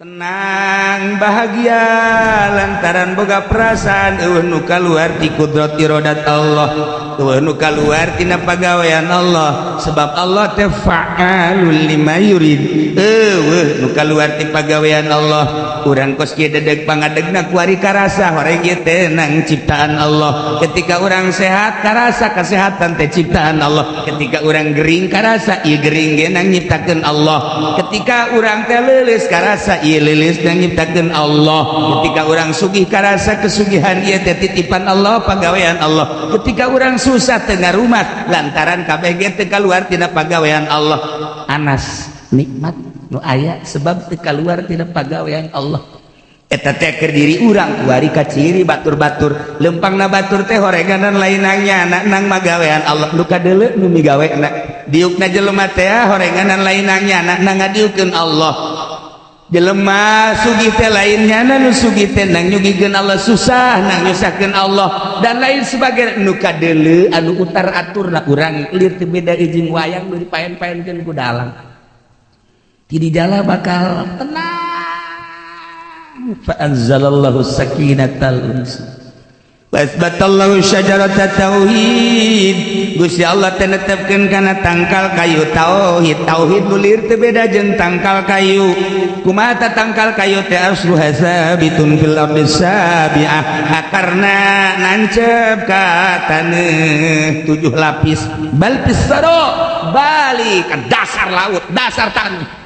Tenang, bahagia, lantaran boga perasaan euweuh nu kaluar ti kudrat iradat Allah, euweuh nu kaluar tina pagawean Allah, sebab Allah teh fa'alul lima yurid. Euweuh nu kaluar ti pagawean Allah. Urang kos kieu dedeg pangadegna kuari karasa horeng ieu teh nang ciptaan Allah. Ketika urang sehat, karasa kesehatan teh ciptaan Allah. Ketika urang gering, karasa ieu gering ge nang nyiptakeun Allah. Ketika urang teh leuleus, karasa ieu leuleus nang nyiptakeun Allah. Ketika urang sugih, karasa kesugihan ieu teh titipan Allah, pagawean Allah. Ketika urang susah, teu ngarumat, lantaran kabeh ge teu kaluar tina pagawean Allah. Anas nikmat nu aya sebab teu kaluar tina pagawean Allah. Eta teh keur diri urang. Kuari ka ciri batur-batur, lempangna batur teh horeganan lain nang nyana, nang magawean Allah. Nu kadeuleu nu migawena. Diukna jelema teh horenganan lain nang nyana, nang ngadiukeun Allah. Jelema sugih teh lain nyana nu sugih teh, nang nyugihkeun Allah. Susah, nang nyusahkeun Allah, dan lain sebagainya. Nu kadeuleu anu utar aturna. Urang lir teu beda jeung wayang nu dipaen-paenkeun ku dalang. Ti dijala bakal tenang. Fa anzalallahu sakinatal unsi wa asbatallahu syajarata tauhid. Gusti Allah teh netepkeun kana tangkal kayu tauhid. Tauhid nu lir teu beda jeung tangkal kayu. Kumaha tangkal kayu teh? Asluha sabitun fil ardi sabi'ah, akarna nancep ka taneuh tujuh lapis. Bal fis saro, balik ke dasar laut, dasar tanah.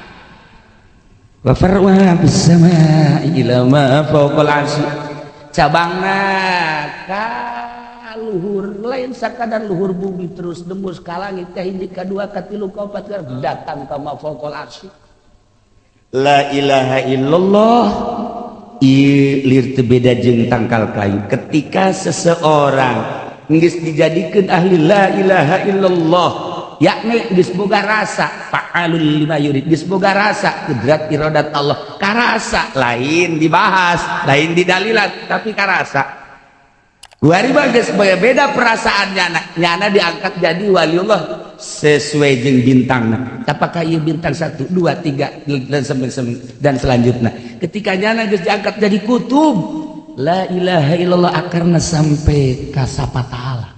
Wa far'uha fis sama'i ila ma fawqal arsy, cabangna ka luhur, lain sakadar luhur bumi, terus nembus ka langit, ka hiji, ka dua, ka tilu, ka opat, datang ka ma fawqal arsy. La ilaha illallah ieu lir teu beda jeung tangkal kayu. Ketika seseorang geus dijadikeun ahli la ilaha illallah, yakni geus boga rasa fa'alul lima yurid, geus boga rasa kudrat iradat Allah, karasa, lain dibahas, lain didalilan, tapi karasa. Kuari mah geus beda perasaan nyana. Nyana diangkat jadi waliullah sesuai jeung bintangna. Apakah ieu bintang 1, 2, 3 dan sampai dan selanjutnya. Ketika nyana geus diangkat jadi kutub, la ilaha illallah akarna sampai ka sapatala.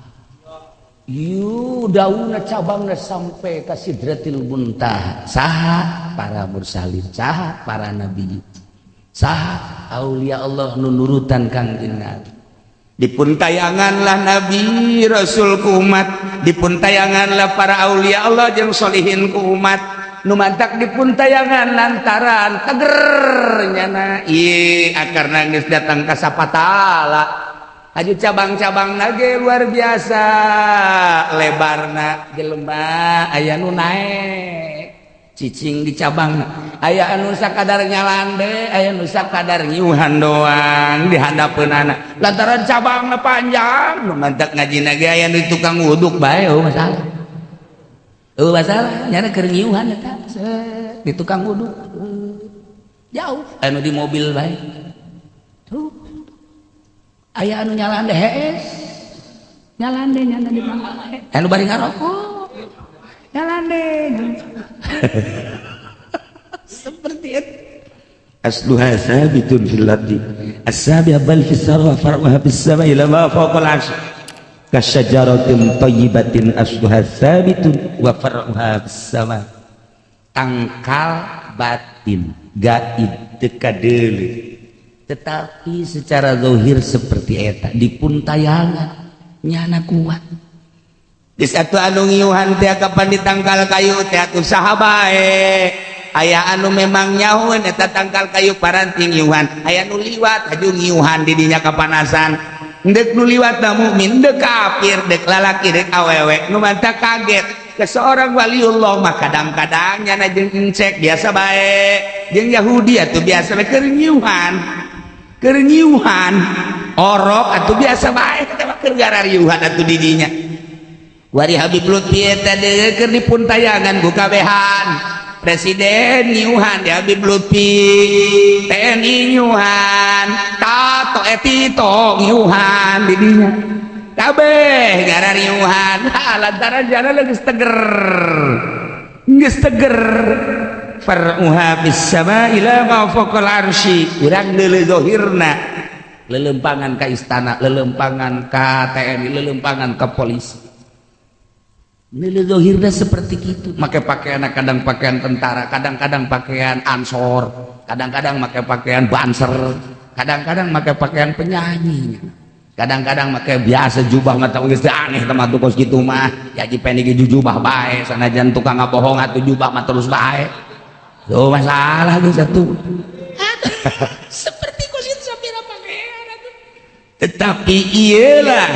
Yu daunna, cabangna sampai ka sidratil muntaha. Saha para mursalin, saha para nabi, saha aulia Allah nu nurutan Kangjeng Nabi. Dipun tayanganlah nabi rasul ku umat, dipun tayanganlah para aulia Allah jeung solihin ku umat. Nu mantak dipun tayangan lantaran teger nyana ieu akarna geus datang ka sapatala. Aju cabang-cabang nage luar biasa lebarna. Jelema aya nu naek cicing di cabang, aya anu sakadar nyalande, aya nu sakadar nyiuhan doang di handapeunana, lantaran cabangna panjang. Nu mantak ngaji nage aya nu tukang wuduk bae. Oh, masalah, oh, masalah nyana keur nyiuhan eta di tukang wuduk jauh, anu di mobil bae tuh aya anu nyalande hees, nyalande nyana di mana, anu bari ngarokok nyalande seperti itu. Asluha sabitun fil ardi as-sabi'a bal fis sarwa far'uha fis sama ila ma fawqal arsy kasyajaratin thayyibatin asluha sabitun wa far'uha fis sama. Tangkal batin gaib teu kadeuleu, tetapi secara zahir seperti eta dipun tayangan nyana kuat. Geus atuh, anu ngiuhan teh kapan di tangkal kayu teh atuh saha bae. Aya anu memang nyahueun eta tangkal kayu paranti ngiuhan, aya nu liwat haju ngiuhan di dinya kapanasan. Deuk nu liwat na mukmin, deuk kafir, deuk lalaki, deuk awewe. Nu mantak kaget ke seorang waliullah mah kadang-kadang nyana jeung encek biasa bae, jeung Yahudi atuh biasa bae, keur nyiuhan, keur nyiuhan orok atuh biasa bae, teh mah keur garariuhan atuh di dinya. Wari Habib Lutfi eta deui keur dipun tayangan ku kabehan. Presiden nyiuhan di Habib Lutfi, TNI nyiuhan, Tato Etito nyiuhan di dinya, kabeh garariuhan lantaran jana geus teger, geus teger. Far'uha fis sama ila ma fawqal arsy. Urang deuleu zahirna, lelempangan ka istana, lelempangan ka TNI, lelempangan ka polisi. Deuleu zahirna seperti itu, make pakaian, kadang pakaian tentara, kadang-kadang pakaian Ansor, kadang-kadang make pakaian Banser, kadang-kadang make pakaian penyanyi, kadang-kadang make biasa jubah. Mata geus aneh teh mah kos kitu mah ya, jipen ge jubah bae, sanajan tukang ngabohong atuh jubah mah terus bae. Tuh masalah geus atuh seperti kos itu sapira pakaian atuh. Tetapi iyalah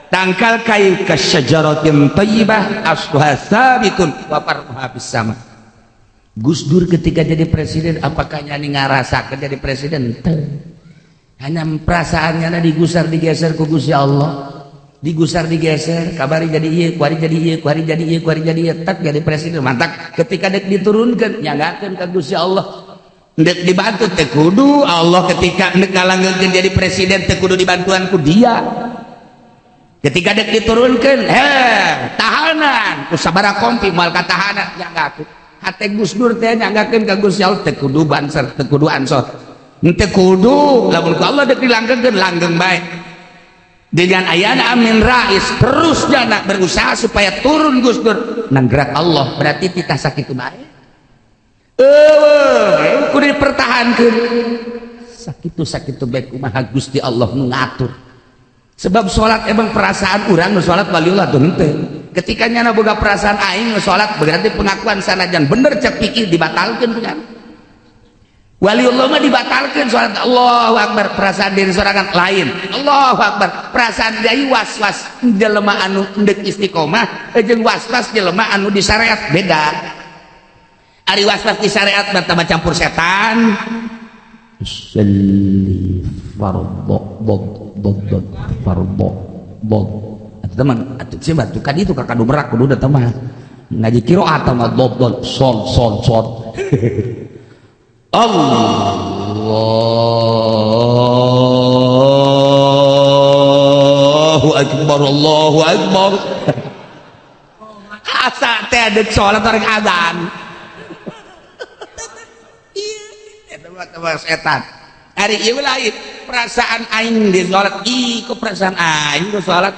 tangkal kayu, kasyajaratin thayyibah asluha sabitun wa far'uha fis sama. Gus Dur ketika jadi presiden, apakah nyani ngarasakeun jadi presiden? Teu. Hanya perasaannya digusar digeser ku Gusti Allah, digusar digeser, kabari jadi ieu, kuari jadi ieu, kuari jadi ieu, kuari jadi ieu, tak jadi presiden. Mantak ketika dek diturunkan, nyanggakeun ka Gusti Allah, dek dibantu teh kudu Allah. Ketika dek ngalanggengkeun jadi presiden teh kudu dibantuan ku dia. Ketika dek diturunkan, heh, tahanan ku sabaraha kompi moal katahanan. Nyanggakeun hate Gus Dur teh, nyanggakeun ka Gusti Allah, teh kudu Banser, teh kudu Ansor, teu kudu. Lamun ku Allah dek dilanggengkeun, langgeng bae. Dengan ayana Amin Rais terus jana berusaha supaya turun Gus Dur, nanggerak Allah berarti titah sakitu bae. Eueuh, kudu dipertahankeun sakitu sakitu bae. Kumaha Gusti Allah nu ngatur? Sebab salat emang perasaan urang nu salat waliullah tuh henteu. Ketika nyana boga perasaan aing nu salat, berarti pengakuan sanajan bener cek pikir, dibatalkeun punya. Waliullah mah dibatalkan salat. Allahu Akbar, perasaan diri sorangan lain. Allahu Akbar, perasaan dia was-was jelema anu endek istiqomah jeung was-was jelema anu di syariat beda. Ari was-was di syariat mah tambah campur setan. Usalli fardhu dod dod dod fardhu dod. Atuh teman atuh sih batu kan itu kakak merak kudu datang mah ngaji qiraat mah dod dod sol sol sol. Allahu Akbar, Allahu Akbar. Asa teh ada sholat orang azan. Iya, eta mah setan. Ari ieu lain perasaan aing di sholat. Ih, kok perasaan aing di sholat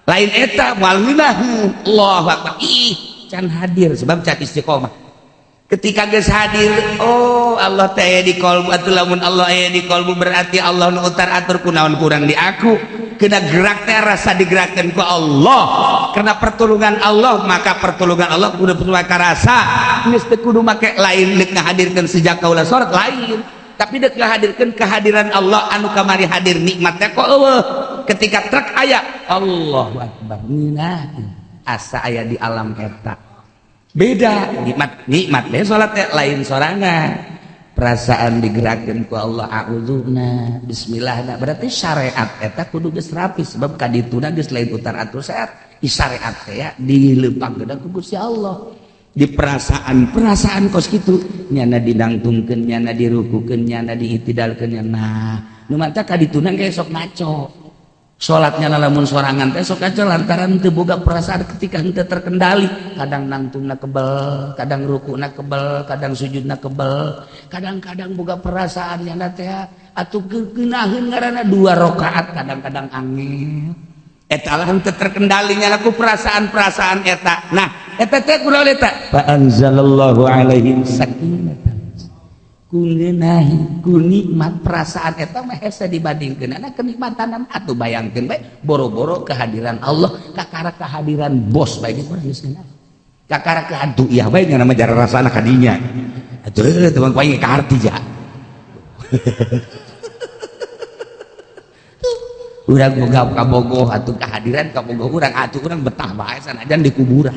lain eta moal ngeunah. Allahu Akbar. Ih, can hadir sebab can istiqomah. Ketika geus hadir, oh, Allah teh di kolbu atuh. Lamun Allah aya di kolbu, berarti Allah nu utar atur kunaon kurang di aku. Kena gerak teh rasa digerakkan ku Allah karena pertolongan Allah. Maka pertolongan Allah kudu kudu rasa geus teu kudu make lain deuk ngahadirkeun sejak kaula salat lain, tapi dek ngahadirkeun kehadiran Allah anu kamari hadir nikmat teh kok eueuh. Ketika truk aya Allahu Akbar, ngeunah asa aya di alam eta. Beda nikmat, nikmat deh salat teh lain sorangan, perasaan digerakkan ku Allah, a'udzuna, bismillah. Berarti syariat eta kudu geus rapi, sebab kadituna geus lain utar atur syariat. Syariat teh ya dilempangkeun ku Gusti Allah di perasaan perasaan kos kitu, nyana didangtungkeun, nyana dirukukeun, nyana diitidalkeun. Nah, nu mata kadituna ge sok ngaco salatnya. Lamun sorangan teh sok ngaco lantaran teu boga perasaan. Ketika henteu terkendali, kadang nangtungna kebel, kadang rukuna kebel, kadang sujudna kebel, kadang-kadang boga perasaan nyana teh atuh keunaheun ngaranna dua rakaat, kadang-kadang angin. Eta lah henteu terkendalinya ku perasaan-perasaan eta. Nah, eta teh kunaon eta? Fa anzalallahu alaihim sakinatan, ku ngeunahi ku nikmat perasaan eta mah hese dibandingkeun ana kenikmatan atuh. Bayangkeun bae, boro-boro kehadiran Allah, kakara kehadiran bos bae geus urang geus ngeunah. Kakara kehadu ieu bae nya nama jara rasana kadinya atuh teman ku aing kaharti ja. Urang boga kabogoh atuh, kehadiran kabogoh urang atuh, urang betah bae sanajan di kuburan.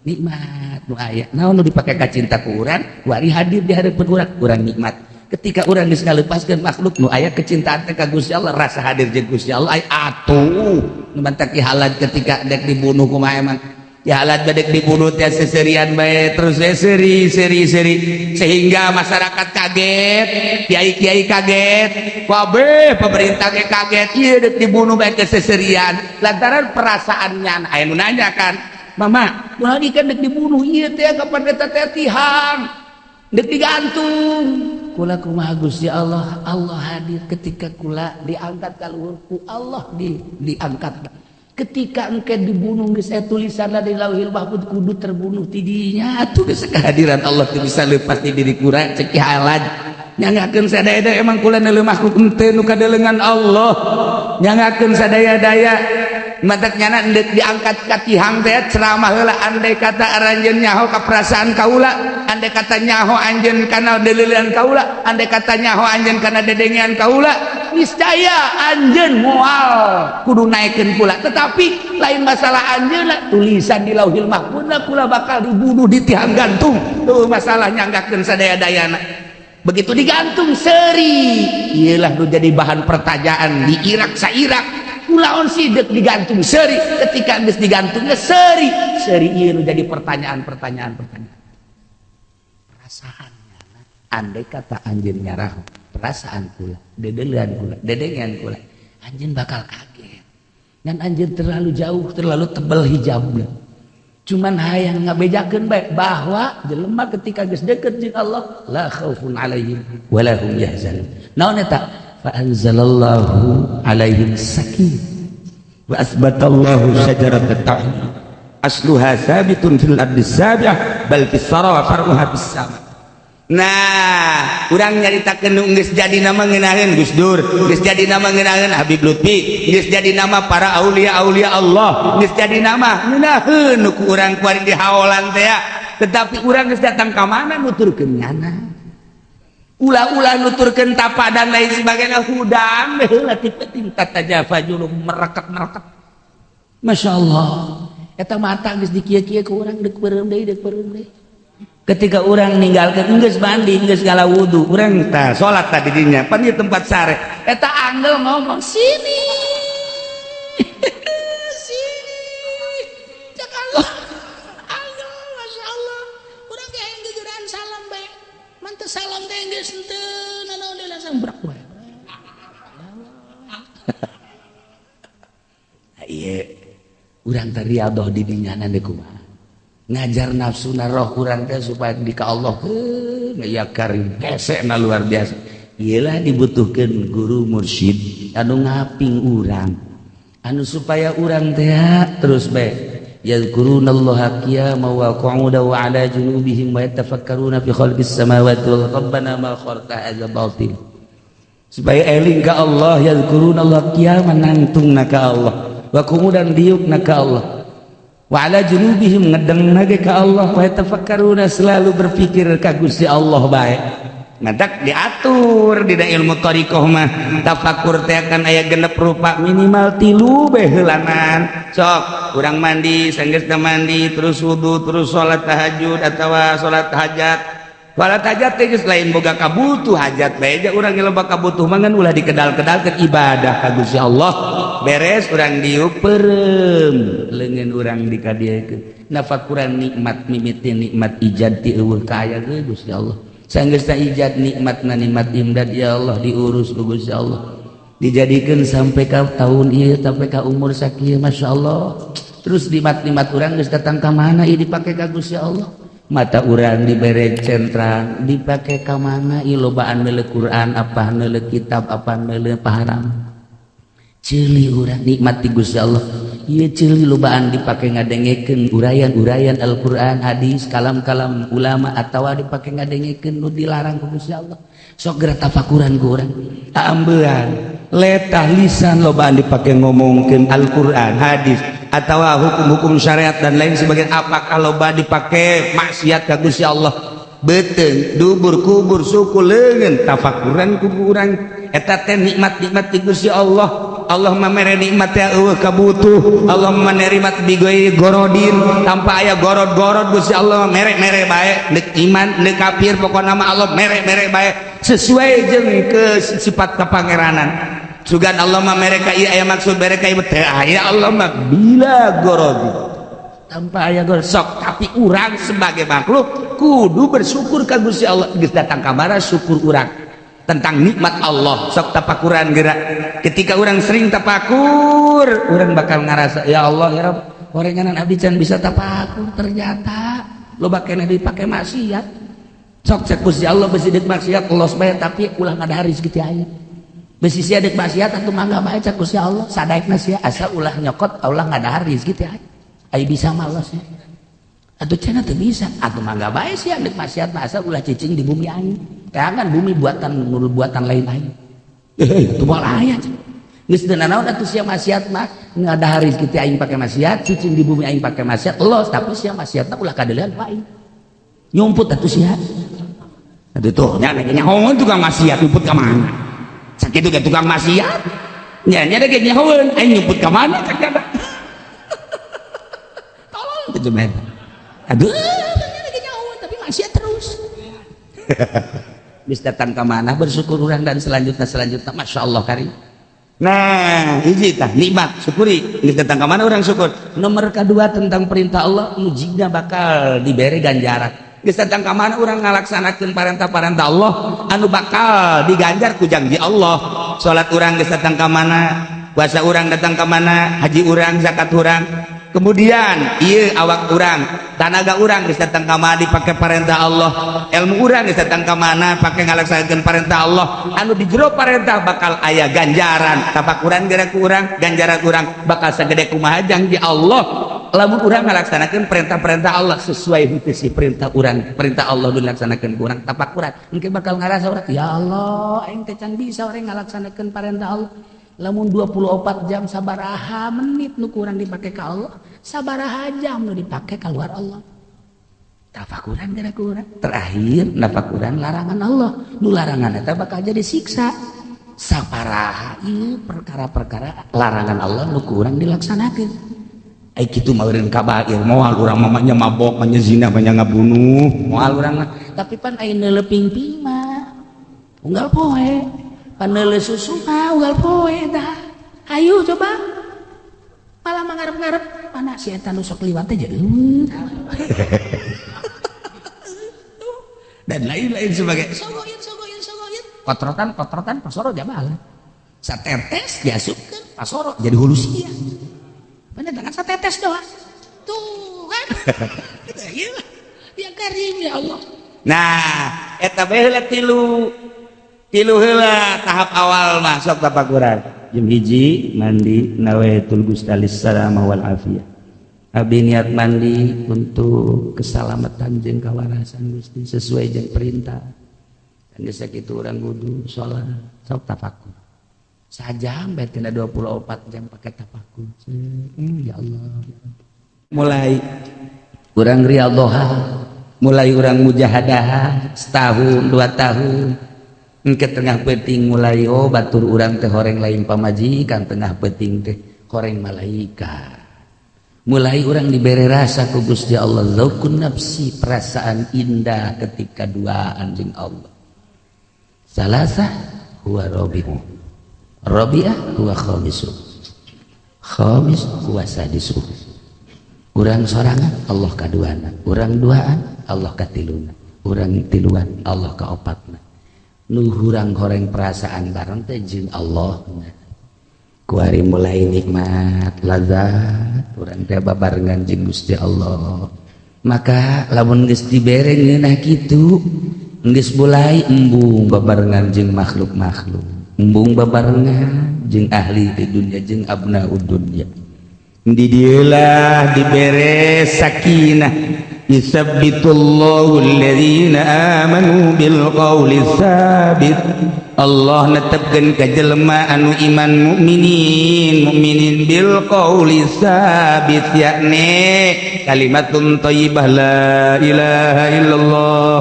Nikmat nu aya naon nu dipake ka cinta ku urang, wari hadir di hadapan urang, urang nikmat. Ketika urang geus ngalepaskeun makhluk, nu aya kecintaan teh ka Gusti Allah, rasa hadir jeung Gusti Allah. Ay atuh nu mantak halat ketika dek dibunuh kumaha emang ya, halat dek dibunuh teh seserian bae terus seri seri seri sehingga masyarakat kaget, kiai-kiai kaget, kabeh pemerintah ge kaget. Ieu dek dibunuh bae keseserian lantaran perasaannya. Aya nu nanya kan. Mama, ulah kan dek dibunuh ieu teh ka pendeta teh, tihang dek digantung. Kula kumaha, Gusti Allah? Allah hadir ketika kula diangkat ka luhur ku Allah, diangkat ketika engke dibunuh. Geus aya tulisan di Lauhil Mahfud kudu terbunuh tidinya atuh. Geus kehadiran Allah teu bisa lepas di diri kura. Cek halaj nyangakeun sadaya, emang kula neuleuh makhluk henteu nu kadelengan Allah, nyangakeun sadaya-daya. Matak nyana endek diangkat ka tihang teh ceramah heula. Andai kata aranjeun nyaho ka perasaan kaula, andai kata nyaho anjeun kana deuleuan kaula, andai kata nyaho anjeun kana dedengean kaula, niscaya anjeun moal kudu naikeun kula. Tetapi lain masalah anjeun, tulisan di Lauhil Mahfuz kula bakal dibunuh di tihang gantung tuh. Masalah nyanggakeun sadaya-dayana. Begitu digantung seri, iyalah nu jadi bahan pertanyaan di Irak sa Irak, kulaon sih dek digantung seri? Ketika geus digantungnya seri seri, ieu nu jadi pertanyaan, pertanyaan, pertanyaan perasaannya. Andai kata anjeun nyaraho perasaan kula, dedelean kula, dedengean kula, anjeun bakal kaget dan anjeun terlalu jauh, terlalu tebal hijabnya. Cuman hayang ngabejakeun bae bahwa jelema ketika geus deket jeung Allah, la khaufun alaihim wala hum yahzanun. Naon eta? Fa anzalallahu alaihim sakinah wa asbatallahu syajarat tauhid, asluha sabitun fil ardi sabi'ah bal fis sara wa far'uha fis sama. Nah, urang nyaritakeun nu geus jadi nama ngeunaheun Gus Dur, geus jadi nama ngeunaheun Habib Lutfi, geus jadi nama para aulia-aulia Allah, geus jadi nama ngeunaheun nu ku urang kuari di haolan teh ya. Tetapi urang geus datang ka mana nuturkeun nyana? Ulah-ulah nuturkeun tapa dan lain sebagainya, hudang heula ti penting tatajafa junub merekat-merekat. Masya Allah. Eta mata geus dikieu-kieu ku urang, deuk beureum deui, deuk beureum deui. Ketika orang ninggalkan, geus mandi, geus segala wudu, urang tah salat tadi dinya pan ieu tempat sare, eta anggel ngomong, "Sini sini." Cek Allah anggel, Masya Allah, urang ge hayang gegeraan salam bae, man teu salam teh geus henteu nanaon deui, langsung brak bae. Ieu urang teh riadoh di dinya deui kumaha ngajar nafsu roh kurang teh supaya di ka Allah ya karim hese na luar biasa. Iyalah dibutuhkan guru mursyid anu ngaping urang, anu supaya urang teh terus bae yadhkurunallaha qiyaman wa qu'udan wa ala junubihim wa yatafakkaruna fi khalqis samawati wal rabbana ma khalaqta hadza batil, supaya eling ka Allah. Yadhkurunallaha qiyaman, nangtungna ka Allah, wa qu'udan, diukna ka Allah, wa ala junubihim, ngedeng ge ka Allah, wa yatafakkaruna, selalu berpikir ka Gusti Allah bae. Matak diatur di ilmu thariqah mah tafakur teh akan aya genep rupa, minimal tilu bae heulanan. Sok urang mandi, sanggeusna mandi terus wudu, terus salat tahajud atawa salat hajat. Salat hajat teh geus lain boga kabutuh hajat bae ja, urang loba kabutuh mah ngan ulah dikedal-kedalkeun ibadah ka Gusti Allah. Beres urang diuk, peureum leungeun urang dikadiekeun, nafakuran nikmat, mimiti nikmat ijad ti eueuh ka aya ge Gusti Allah. Sanggeusna ijad nikmat na nikmat imdad, ya Allah, diurus ku Gusti Allah, dijadikeun sampai ka tahun ieu, sampai ka umur sakieu, Masya Allah. Terus nikmat-nikmat urang geus datang ka mana ieu dipake ka Gusti Allah. Mata urang dibere centra, dipake ka mana ieu? Lobaan meuleuh Quran, apa meuleuh kitab, apa meuleuh paharam. Ceuli urang nikmat di Gusti Allah ieu, ceuli lobaan dipake ngadengekeun uraian-uraian Al-Qur'an, hadis, kalam-kalam ulama, atawa dipake ngadengekeun nu dilarang ku Gusti Allah. Sok geura tafakuran ku urang. Ambean letah lisan lobaan dipake ngomongkeun Al-Qur'an, hadis, atawa hukum-hukum syariat dan lain sebagainya, apakah loba dipake maksiat ka Gusti Allah? Beuteung, dubur, kubur, suku, leungeun, tafakuran ku urang. Eta teh nikmat-nikmat ti Gusti Allah. Allah mah mere nikmat teh eueuh kabutuh. Allah mah nikmat bighairi gharadin, tanpa aya gorod-gorod. Gusti Allah mere-mere bae, neuk iman neuk kafir, pokona mah Allah mere-mere bae sesuai jeung ke sifat kepangeranan. Sugan Allah mah mere ka ieu aya maksud, mere ka ieu teu aya. Allah mah bila gorodi, tanpa aya gorod. Sok, tapi urang sebagai makhluk kudu bersyukur ka Gusti Allah. Geus datang ka mana syukur urang tentang nikmat Allah? Sok tapakuran gerak. Ketika orang sering tapakur, orang bakal ngerasa, "Ya Allah, ya Rabb." Horenganan abdi can bisa tapakur, ternyata loba keneh dipake maksiat. Sok cek Gusti Allah, besi deuk maksiat los bae, tapi ulah ngadahar rezeki ti aing. Besi sia deuk maksiat atuh mangga bae, cek Gusti Allah, sadaekna sia, asa ulah nyokot, ulah ngadahar rezeki ti aing. Ai bisa mah los ya. Atuh cenah teu bisa, atuh mangga bae sia deuk maksiat mah, asa ulah cicing di bumi aing. Teangan bumi buatan buatan lain aing. Eh, itu moal aya. Geus teu nanaon atuh sia maksiat mah, ngadahar rezeki ti aing pake maksiat, cicing di bumi aing pake maksiat, los, tapi sia maksiatna ulah kadeulean ku aing. Nyumput atuh sia. Aduh tuh, nya nyahoeun tukang maksiat nyumput ka mana? Sakitu ge tukang maksiat. Nya nya ge nyahoeun aing nyumput ka mana cek ada. Tolong teu jemet. Aduh, nya ge nyahoeun tapi maksiat terus. Geus datang ka mana bersyukur urang dan selanjutnya selanjutnya, Masya Allah karim. Nah, hiji tah nikmat syukuri. Geus datang ka mana urang syukur. Nomor kedua tentang perintah Allah nu jigna bakal diberi ganjaran. Geus datang ka mana urang ngalaksanakeun parentah-parentah Allah anu bakal diganjar ku janji Allah. Salat urang geus datang ka mana, puasa urang datang ka mana, haji urang, zakat urang. Kemudian ieu awak urang, tanaga urang geus datang ka mana dipake parentah Allah, ilmu urang geus datang ka mana pake ngalaksanakeun parentah Allah anu di jero parentah bakal aya ganjaran. Tafakuran geura ku urang, ganjaran urang bakal sagede kumaha janji Allah lamun urang ngalaksanakeun perintah-perintah Allah sesuai henteu si perintah urang, perintah Allah dilaksanakeun ku urang. Tafakuran engke bakal ngarasa urang, ya Allah, aing teh can bisa urang ngalaksanakeun perintah Allah. Lamun 24 jam sabaraha menit nu kurang dipake ka Allah, sabaraha jam nu dipake keluar Allah. Tafakuran gara kurang. Terakhir nafakuran larangan Allah, nu larangan eta bakal jadi siksa. Saparaha ieu perkara-perkara larangan Allah nu kurang dilaksanakeun. Ai kitu mah eureun kabair, moal urang mah nya mabok, nya zina, nya ngabunuh, moal urang mah. Tapi pan aya neuleuh pingping mah unggal poe. Paneuleuh susu mah unggal poe dah. Ayo coba. Malah mangarep-ngarep mana si eta nu sok liwat teh eueuh. Dan lain-lain sebagai sogoin sogoin sogoin. Kotrotan kotrotan pasoro jabalan. Satetes diasupkeun pasoro jadi hulu sia. Bener dengan satetes doang. Tuh kan. Ya karim ya Allah. Nah, eta bae heula tilu. Tilu heula tahap awal masuk tafakuran. Jam 1 mandi nawaitul gustalis salamah wal afiyah. Abdi niat mandi untuk keselamatan jeung kawarasan Gusti sesuai jeung perintah. Dan geus sakitu urang wudu salat sok tafakur. Sajam bae tina 24 jam pakai tafakur. Ya Allah. Mulai urang riyadhah, mulai urang mujahadah setahun 2 tahun. Ke tengah peting mulai oh batur urang teh horeng lain pamajikan, tengah peting teh horeng malaikat. Mulai urang diberi rasa ku Gusti Allah zaukun nafsi, perasaan indah ketika duaan jeung Allah. Salasah huwa rabi'u, rabi'ah huwa khamisu, khamis huwa sadisu. Urang sorangan Allah kaduana, urang duaan Allah katiluna, urang tiluan Allah kaopatna. Nu hurang horeng perasaan bareng teh jeung Allah. Kuari mulai nikmat lazat urang teh babarengan jeung Gusti Allah. Maka lamun geus dibere ngeunah kitu, geus mulai embung babarengan jeung makhluk-makhluk, embung babarengan jeung ahli di dunia jeung abnaud dunya. Di dieulah dibere sakinah. Yusabbitullahu alladzina amanu bil qawli tsabit. Allah netepkeun ka jelema anu iman mukminin mukminin bil qawli tsabit, yakni kalimatun thayyibah la ilaha illallah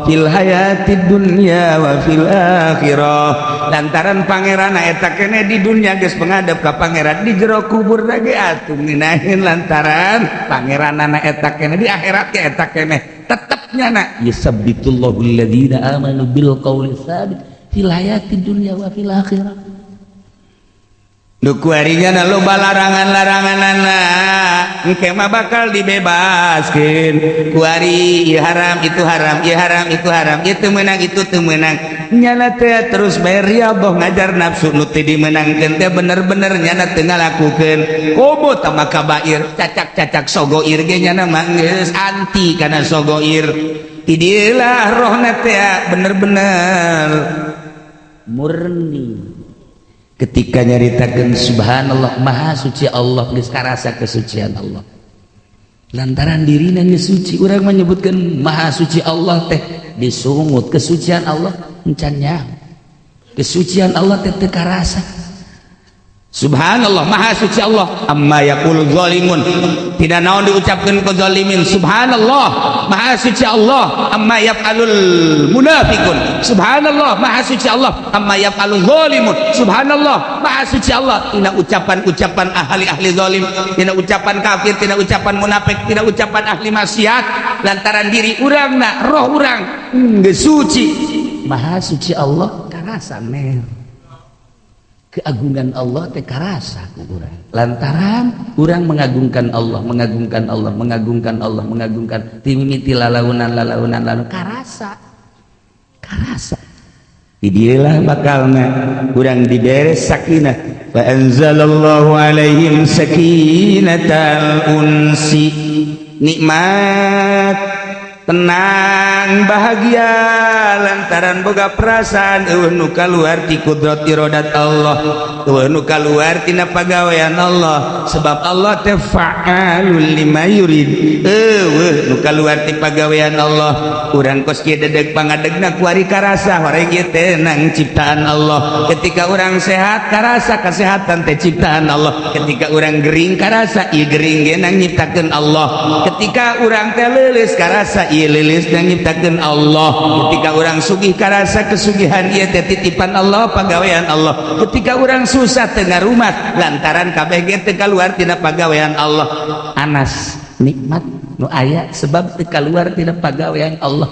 fil hayatid dunya wa fil akhirah. Lantaran pangeran eta kene di dunya geus pengadep ka pangeran, di jero kubur lagi atuh ngeunaheun lantaran pangeranana eta kene, di akhirat ge eta kene tetep nyana yusabbitullahu alladzina amanu bil qawli tsabit fil hayatid dunya wa fil akhirah. Nu kuarinya loba larangan-larangan, engke mah bakal dibebaskeun. Kuari ieu haram, itu haram, ieu haram, itu haram, itu menang, itu teu meunang. Nyana teh terus bae riyadhah ngajar nafsu nu teu dimenangkeun teh, bener-bener nyana teu ngalakukeun. Komo tama kabair, cacak-cacak sogoir ge nyana mah geus anti kana sogoir. Ti dieulah rohna teh bener-bener murni. Ketika nyaritakeun subhanallah, maha suci Allah, geus karasa kesucian Allah lantaran dirina geus suci. Urang menyebutkan maha suci Allah teh disungut kesucian Allah, encan nyaho kesucian Allah teh teu karasa. Subhanallah, maha suci Allah amma yaqul zalimun, tidak naon diucapkeun ku zalimin. Subhanallah, maha suci Allah amma yaf'alul munafiqun. Subhanallah, maha suci Allah amma yaf'alul zalimun. Subhanallah, maha suci Allah tina ucapan-ucapan ahli-ahli zalim, tina ucapan kafir, tina ucapan munafik, tina ucapan ahli maksiat, lantaran diri urangna, roh urang geus suci. Maha suci Allah karasa mer keagungan Allah teh karasa ku urang lantaran urang mengagungkan Allah, mengagungkan Allah, mengagungkan Allah, mengagungkan timimiti lalaunan, lalaunan, lalu karasa, karasa. Di dieulah bakalna urang dibere sakinah. Fa anzalallahu alaihim sakinatal unsi, nikmat, tenang, bahagia lantaran boga perasaan euweuh nu kaluar ti kudrat iradat Allah, euweuh nu kaluar tina pagawean Allah, sebab Allah teh fa'alul lima yurid. Euweuh nu kaluar ti pagawean Allah. Urang kos kieu dedeg pangadegna kuari karasa horeng ieu teh nang ciptaan Allah. Ketika urang sehat, karasa kesehatan teh ciptaan Allah. Ketika urang gering, karasa ieu gering ge nang nyiptakeun Allah. Ketika urang teh leuleus, karasa ieu leuleus nang nyiptakeun Allah. Ketika urang sugih, karasa kesugihan ieu teh titipan Allah, pagawean Allah. Ketika urang susah, teu ngarumat lantaran kabeh ge teu kaluar tina pagawean Allah. Anas nikmat nu aya sebab teu kaluar tina pagawean Allah.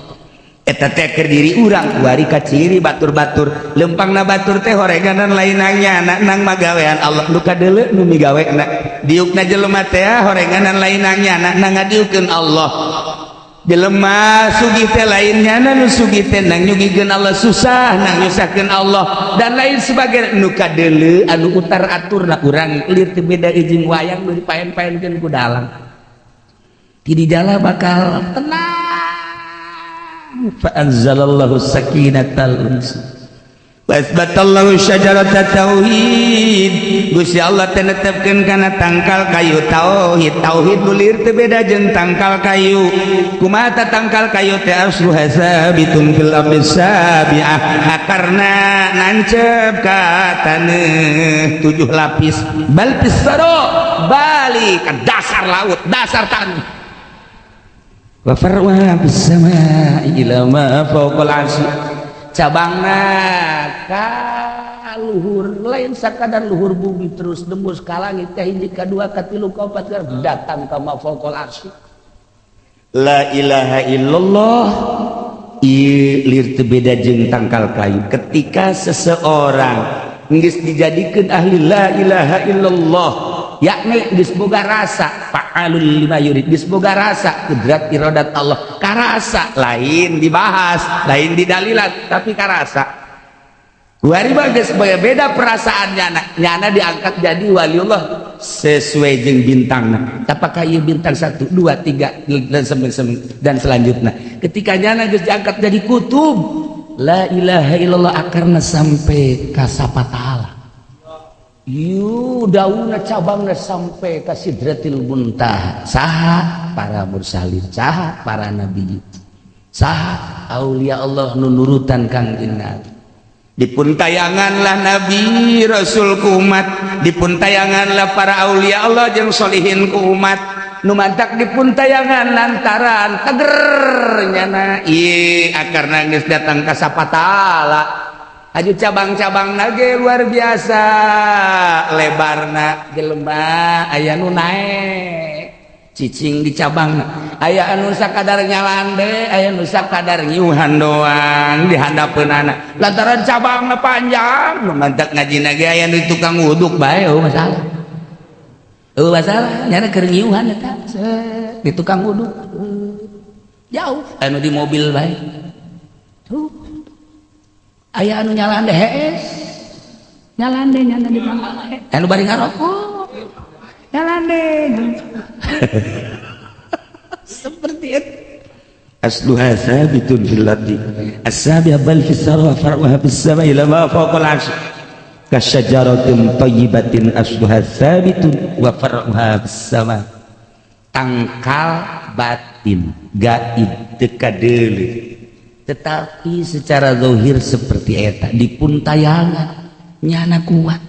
Eta teh keur diri urang. Kuari ka ciri batur-batur, lempangna batur teh horeganan lain nyana nang magawean Allah, nu kadeuleu nu migawena. Diukna jelema teh horeganan lain nyana nang ngadiukeun Allah. Jelema sugih teh lain nyana nu sugih teh, nang nyugihkeun Allah. Susah, nang nyusahkeun Allah, dan lain sebagainya. Nu kadeuleu anu utar aturna. Urang lir teu beda jeung wayang nu dipaen-paenkeun ku dalang. Ti dijala bakal tenang. Fa anzalallahu sakinatal unsi wa asbatallahu syajarata tauhid. Gusti Allah teh netepkeun kana tangkal kayu tauhid. Tauhid nu lir teu beda jeung tangkal kayu. Kumaha ta tangkal kayu teh? Asluha sabitun fil ardi sabi'ah, akarna nancep ka taneuh tujuh lapis, bal fis saro, balik ke dasar laut, dasar tanah. Wa farwa fis samai ila ma fawqal arsy, cabangna ka luhur, lain sakadar luhur bumi, terus nembus ka langit, ka hiji, ka dua, ka tilu, ka opat, datang ka ma fawqal arsy. La ilaha illallah ieu lir teu beda jeung tangkal kayu. Ketika seseorang geus dijadikeun ahli la ilaha illallah, yakni geus boga rasa fa'alul lima yurid, geus boga rasa kudrat iradat Allah, karasa, lain dibahas, lain didalilan, tapi karasa. Kuari mah geus beda perasaan nyana. Nyana diangkat jadi waliullah sesuai jeung bintangna. Apakah ieu bintang 1, 2, 3 dan dan selanjutnya. Ketika nyana geus diangkat jadi kutub, la ilaha illallah akarna sampai ka sapatala. Yu daunna, cabangna sampai ka sidratil muntaha. Saha para mursalin, saha para nabi, saha aulia Allah nu nurutan Kangjeng Nabi. Dipun tayanganlah nabi rasul ku umat, dipun tayanganlah para aulia Allah jeung solihin ku umat. Nu mantak dipun tayangan lantaran teger nyana ieu akarna geus datang ka sapatala. Aju cabang-cabang nage luar biasa lebarna. Jelema aya nu naek. Cicing di cabang aya anu sakadar nyalande, aya nu sakadar ngiuhan doang di handapeunana. Lantaran cabangna panjang, nu mantak ngajina ge aya nu tukang wuduk bae eueuh masalah. Eueuh masalah, nyana keur ngiuhan eta di tukang wuduk. Jauh anu di mobil bae. Tuh. Aya anu nyalande hees. Nyalande nyana di pangkal. Anu bari ngarokok. Nyalande. Seperti itu. Asluha sabitun fil ardi. As-sabi'a bal fis sarwa far'uha fis sama'i ila ma fawqal 'arsy. Kasyajaratin thayyibatin asluha sabitun wa far'uha fis sama. Tangkal batin gaib teu kadeuleu. Tetapi secara zahir seperti eta dipuntayangan nyana kuat.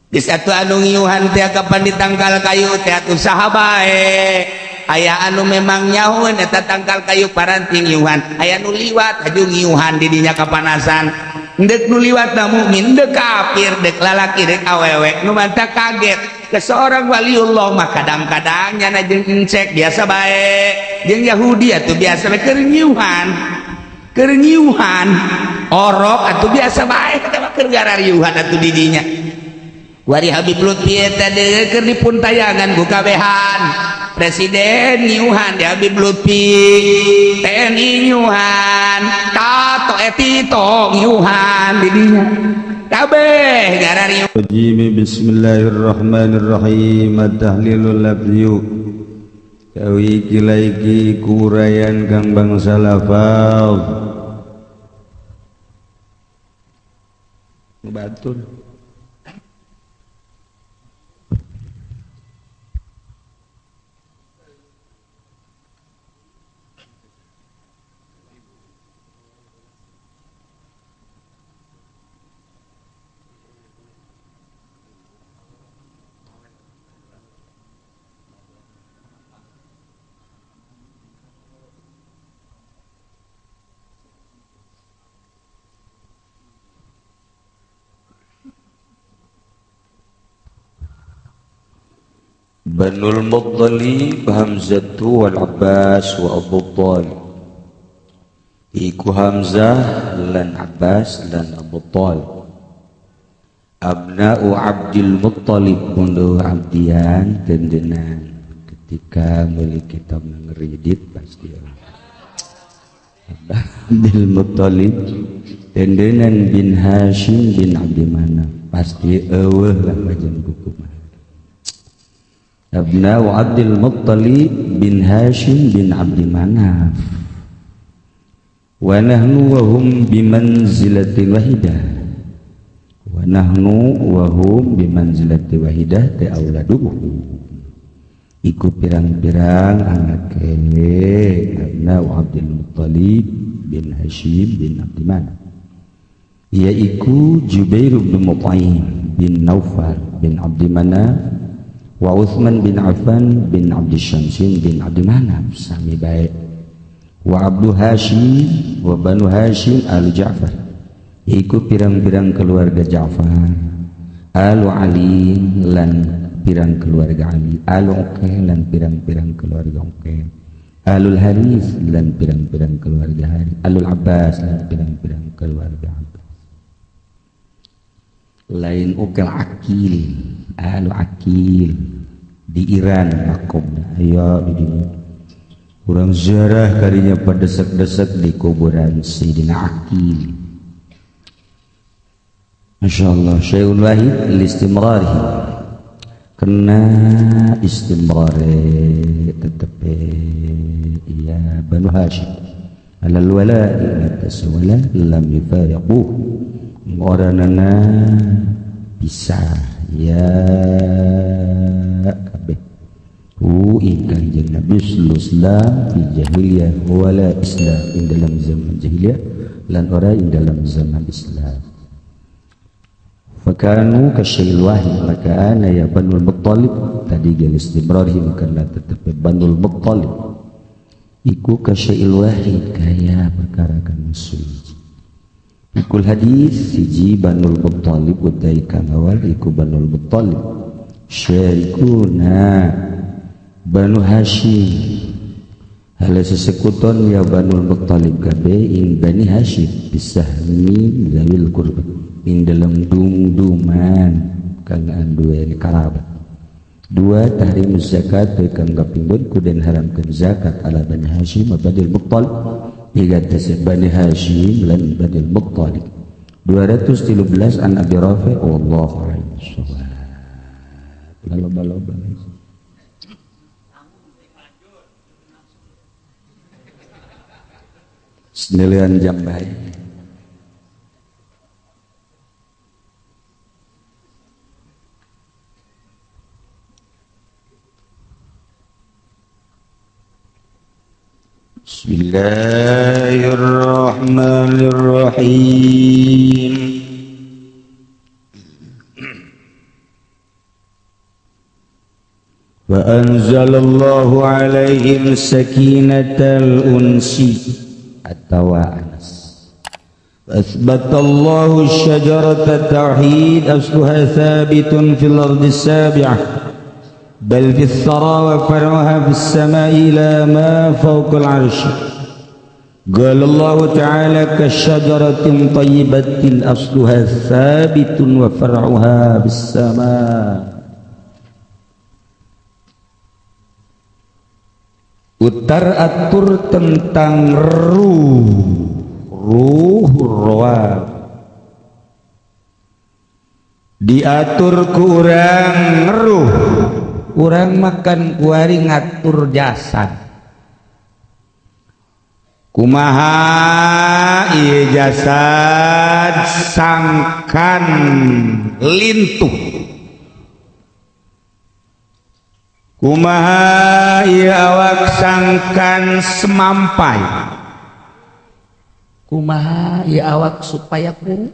Di satu anu ngiuhan teh kapan ditangkal kayu teh atuh saha bae. Aya anu memang nyahueun eta tangkal kayu paranti ngiuhan, aya nu liwat haju ngiuhan di dinya kapanasan. Deuk nu liwat na mukmin, deuk kafir, deuk lalaki, deuk awewe. Nu mantap kaget ke seorang waliullah mah kadang-kadang nyana jeung encek biasa bae. Jeung Yahudi atuh biasa bae keur ngiuhan. Keur ngiuhan orok atuh biasa bae eta mah keur garariuhan atuh di dinya. Wari Habib Lutfi eta deui keur dipuntayangan ku kabehan. Presiden ngiuhan di Habib Lutfi, TNI ngiuhan, Tato Etito ngiuhan di dinya. Kabeh garariuhan. Bismillahirrahmanirrahim. At-tahlilul lafziyu kawi kilaiki kurayan kang bangsa lafaz batur. Banul Muttalib Hamzatu wal Abbas wa Abu Thalib. Iku Hamzah lan Abbas lan Abu Thalib. Abna'u Abdul Muttalib mundu abdian tendenan. Ketika milik kita mengeridit pasti Abdul Muttalib tendenan bin Hashim bin Abdi Manaf pasti eueuh lah bajan buku mah. Abna'u Abdul Muttalib bin Hashim bin Abdi Manaf. Wa nahnu wa hum bimanzilatin wahidah. Wa nahnu wa hum bimanzilati wahidah ta auladuhu. Iku pirang-pirang anake Abna'u Abdul Muttalib bin Hashim bin Abdi Manaf. Yaiku Jubair bin Mut'im bin Naufal bin Abdi Manaf wa Uthman bin Affan bin Abdi Syamsin bin Abdi Manaf sami baik. Wa Abdu Hashim wa Banu Hashim al Ja'far. Iku pirang-pirang keluarga Ja'far, alu Ali lan pirang keluarga Ali, alu Uqail lan pirang-pirang keluarga Uqail, alul Haris lan pirang-pirang keluarga Haris, alul Abbas lan pirang-pirang keluarga Abbas. Lain Uqail Akil, alu Akil di Iran makomna aya di dinya. Urang ziarah karinya padesek-desek di kuburan Sayyidina Akil. Masya Allah, syai'un wahid listimrarihi. Kena istimrare tetep ya Banu Hashim alal wala'i atas wala lam yufariquh. Oranana pisah ya kabeh hu ingkang jeung Nabi sallallahu fi jahiliyah wala Islam ing dalam zaman jahiliyah lan ora ing dalam zaman Islam. Fakanu kasyil wahid maka ana ya Banul Muttalib tadi gel istimrarihim karena tetep Banul Muttalib iku kasyil wahid kaya perkara kang suci. Ikul hadis siji Banul Muttalib utai kang awal iku Banul Muttalib syarikuna Banu Hashim hala sesekuton ya Banu Muttalib kabeh ing Bani Hashim bisahmi zawil qurba ing dalam dung-duman kang anduweni karabat. Dua, tahrim zakat kang kapindhon kudu haramkeun zakat ala Bani Hashim wa Bani Muttalib. Tiga, Bani Hashim lan Bani Muttalib. 213 an Abi Rafi wallahu a'lam bissawab. Loba-loba. Senilian jam baik. Bismillahirrahmanirrahim. Wa anzalallahu alaihim sakinatal unsi atau anas. Asbatallahu syajarata tauhid asluha thabitun fil ardi sabi'ah bal fis thara wa far'uha fis sama'i ila ma fawqal 'arsy. Qala Allah ta'ala kasyajaratin thayyibatin asluha thabitun wa far'uha fis sama'. Utar atur tentang ruh, ruh roa diatur ku urang ruh, urang makan kuari ngatur jasad. Kumaha ieu jasad sangkan lintuh, kumaha ieu awak sangkan semampai, kumaha ieu awak supaya kuru.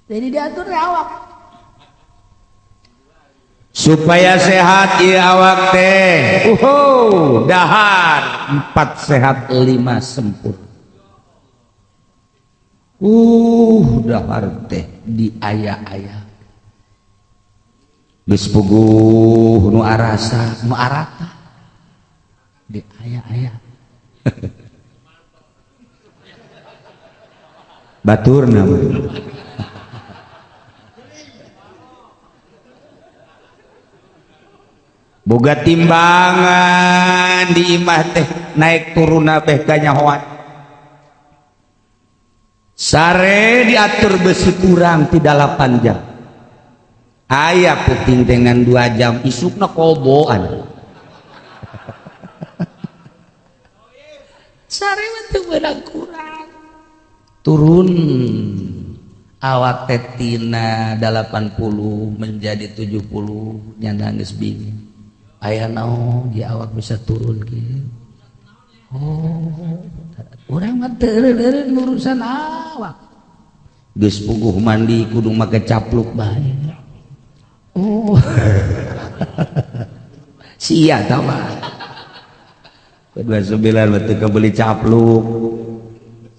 Jadi diatur awak supaya sehat ieu awak teh. Uhu, dahar 4 sehat 5 sempurna. Dahar teh di aya-aya geus puguh nu arasa nu arata di aya-aya baturna boga timbangan di imah teh naik turun beh kanyahoan sare diatur besi kurang tidak 8 jam aya puting dengan 2 jam isukna koboan sare mah teu beunang kurang turun awak teh tina 80 menjadi 70 nyana geus bingung aya naon di awak bisa turun kieu. Oh, urang mah teu eureun urusan awak geus puguh mandi kudu make capluk bae. Oh. Sia tah mah. 29 beuteung kabeli capluk.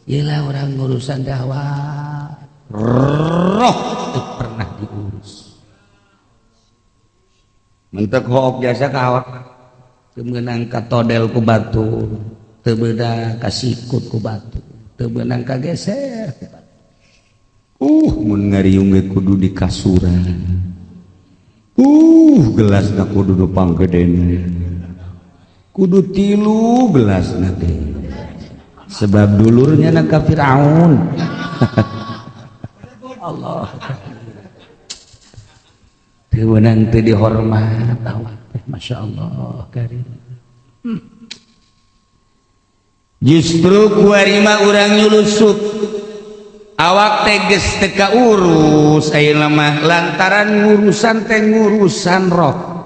Yelah orang ngurusan dakwah. Roh teu pernah diurus. Mentek hook jasa ka awak. Teu meunang ka todel ku batu, teu meunang ka sikut ku batu, teu meunang ka geser ku batu. Mun ngariung ge kudu di kasuran. Gelasna kudu nu panggedena. Kudu 3 gelasna teh. Sebab dulurnya na ka Firaun. Allah. Teu meunang teu dihormat awak teh, masyaallah karim. Justru kuari mah urang nyulusup. Awak teh geus teu kaurus ayeuna mah lantaran ngurusan teh ngurusan roh.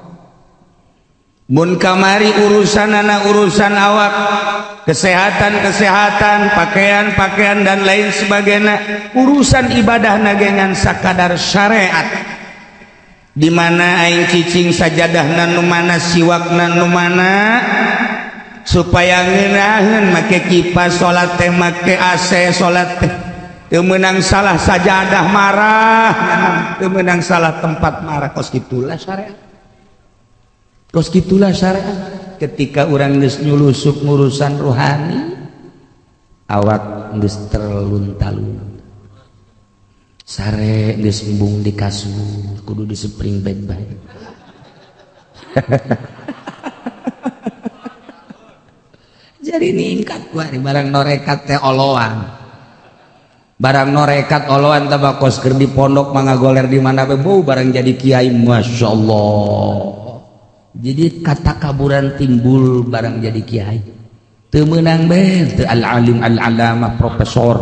Mun kamari urusanana urusan awak, kesehatan-kesehatan, pakaian-pakaian dan lain sebagainya, urusan ibadah nagengan sakadar syariat. Di mana aing cicing sajadahna nu mana, siwakna nu mana, supaya ngeunaheun make kipas salat teh, make AC salat teh. Teu meunang salah sajadah marah, teu meunang salah tempat marah, kos kitulah syariat. Kos gitulah syariat. Ketika urang geus nyulusup ngurusan rohani, awak geus terlunta-lunta, sare geus embung di kasur, kudu disepring baik-baik. Jadi ningkat kuari barang norekat teh oloan, barang norekat oloan tambah kos keur di pondok mangagoler di mana be bau barang jadi kiai masyaallah. Jadi kata kaburan timbul barang jadi kiai. Teu meunang be teu al-alim al-alamah profesor.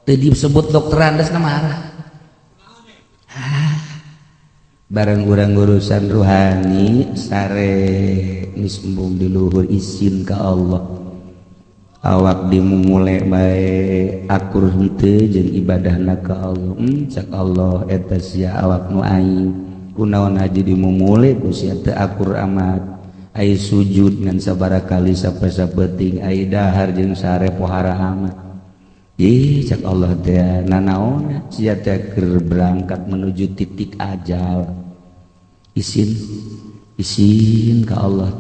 Teu disebut dokteran geus marah. Barang urang urusan ruhani sare geus embung di luhur izin ka Allah. Awak dimumule bae akur henteu jeung ibadahna ka Allah. Cak Allah eta sia awak nu aing. Kunaon haji dimumule ku sia teu akur amat. Ai sujud ngan sabaraha kali sampai sapeting, ai dahar jeung sare pohara amat. Ih cak Allah teh nanaon sia teh keur berangkat menuju titik ajal. Isin isin ka Allah.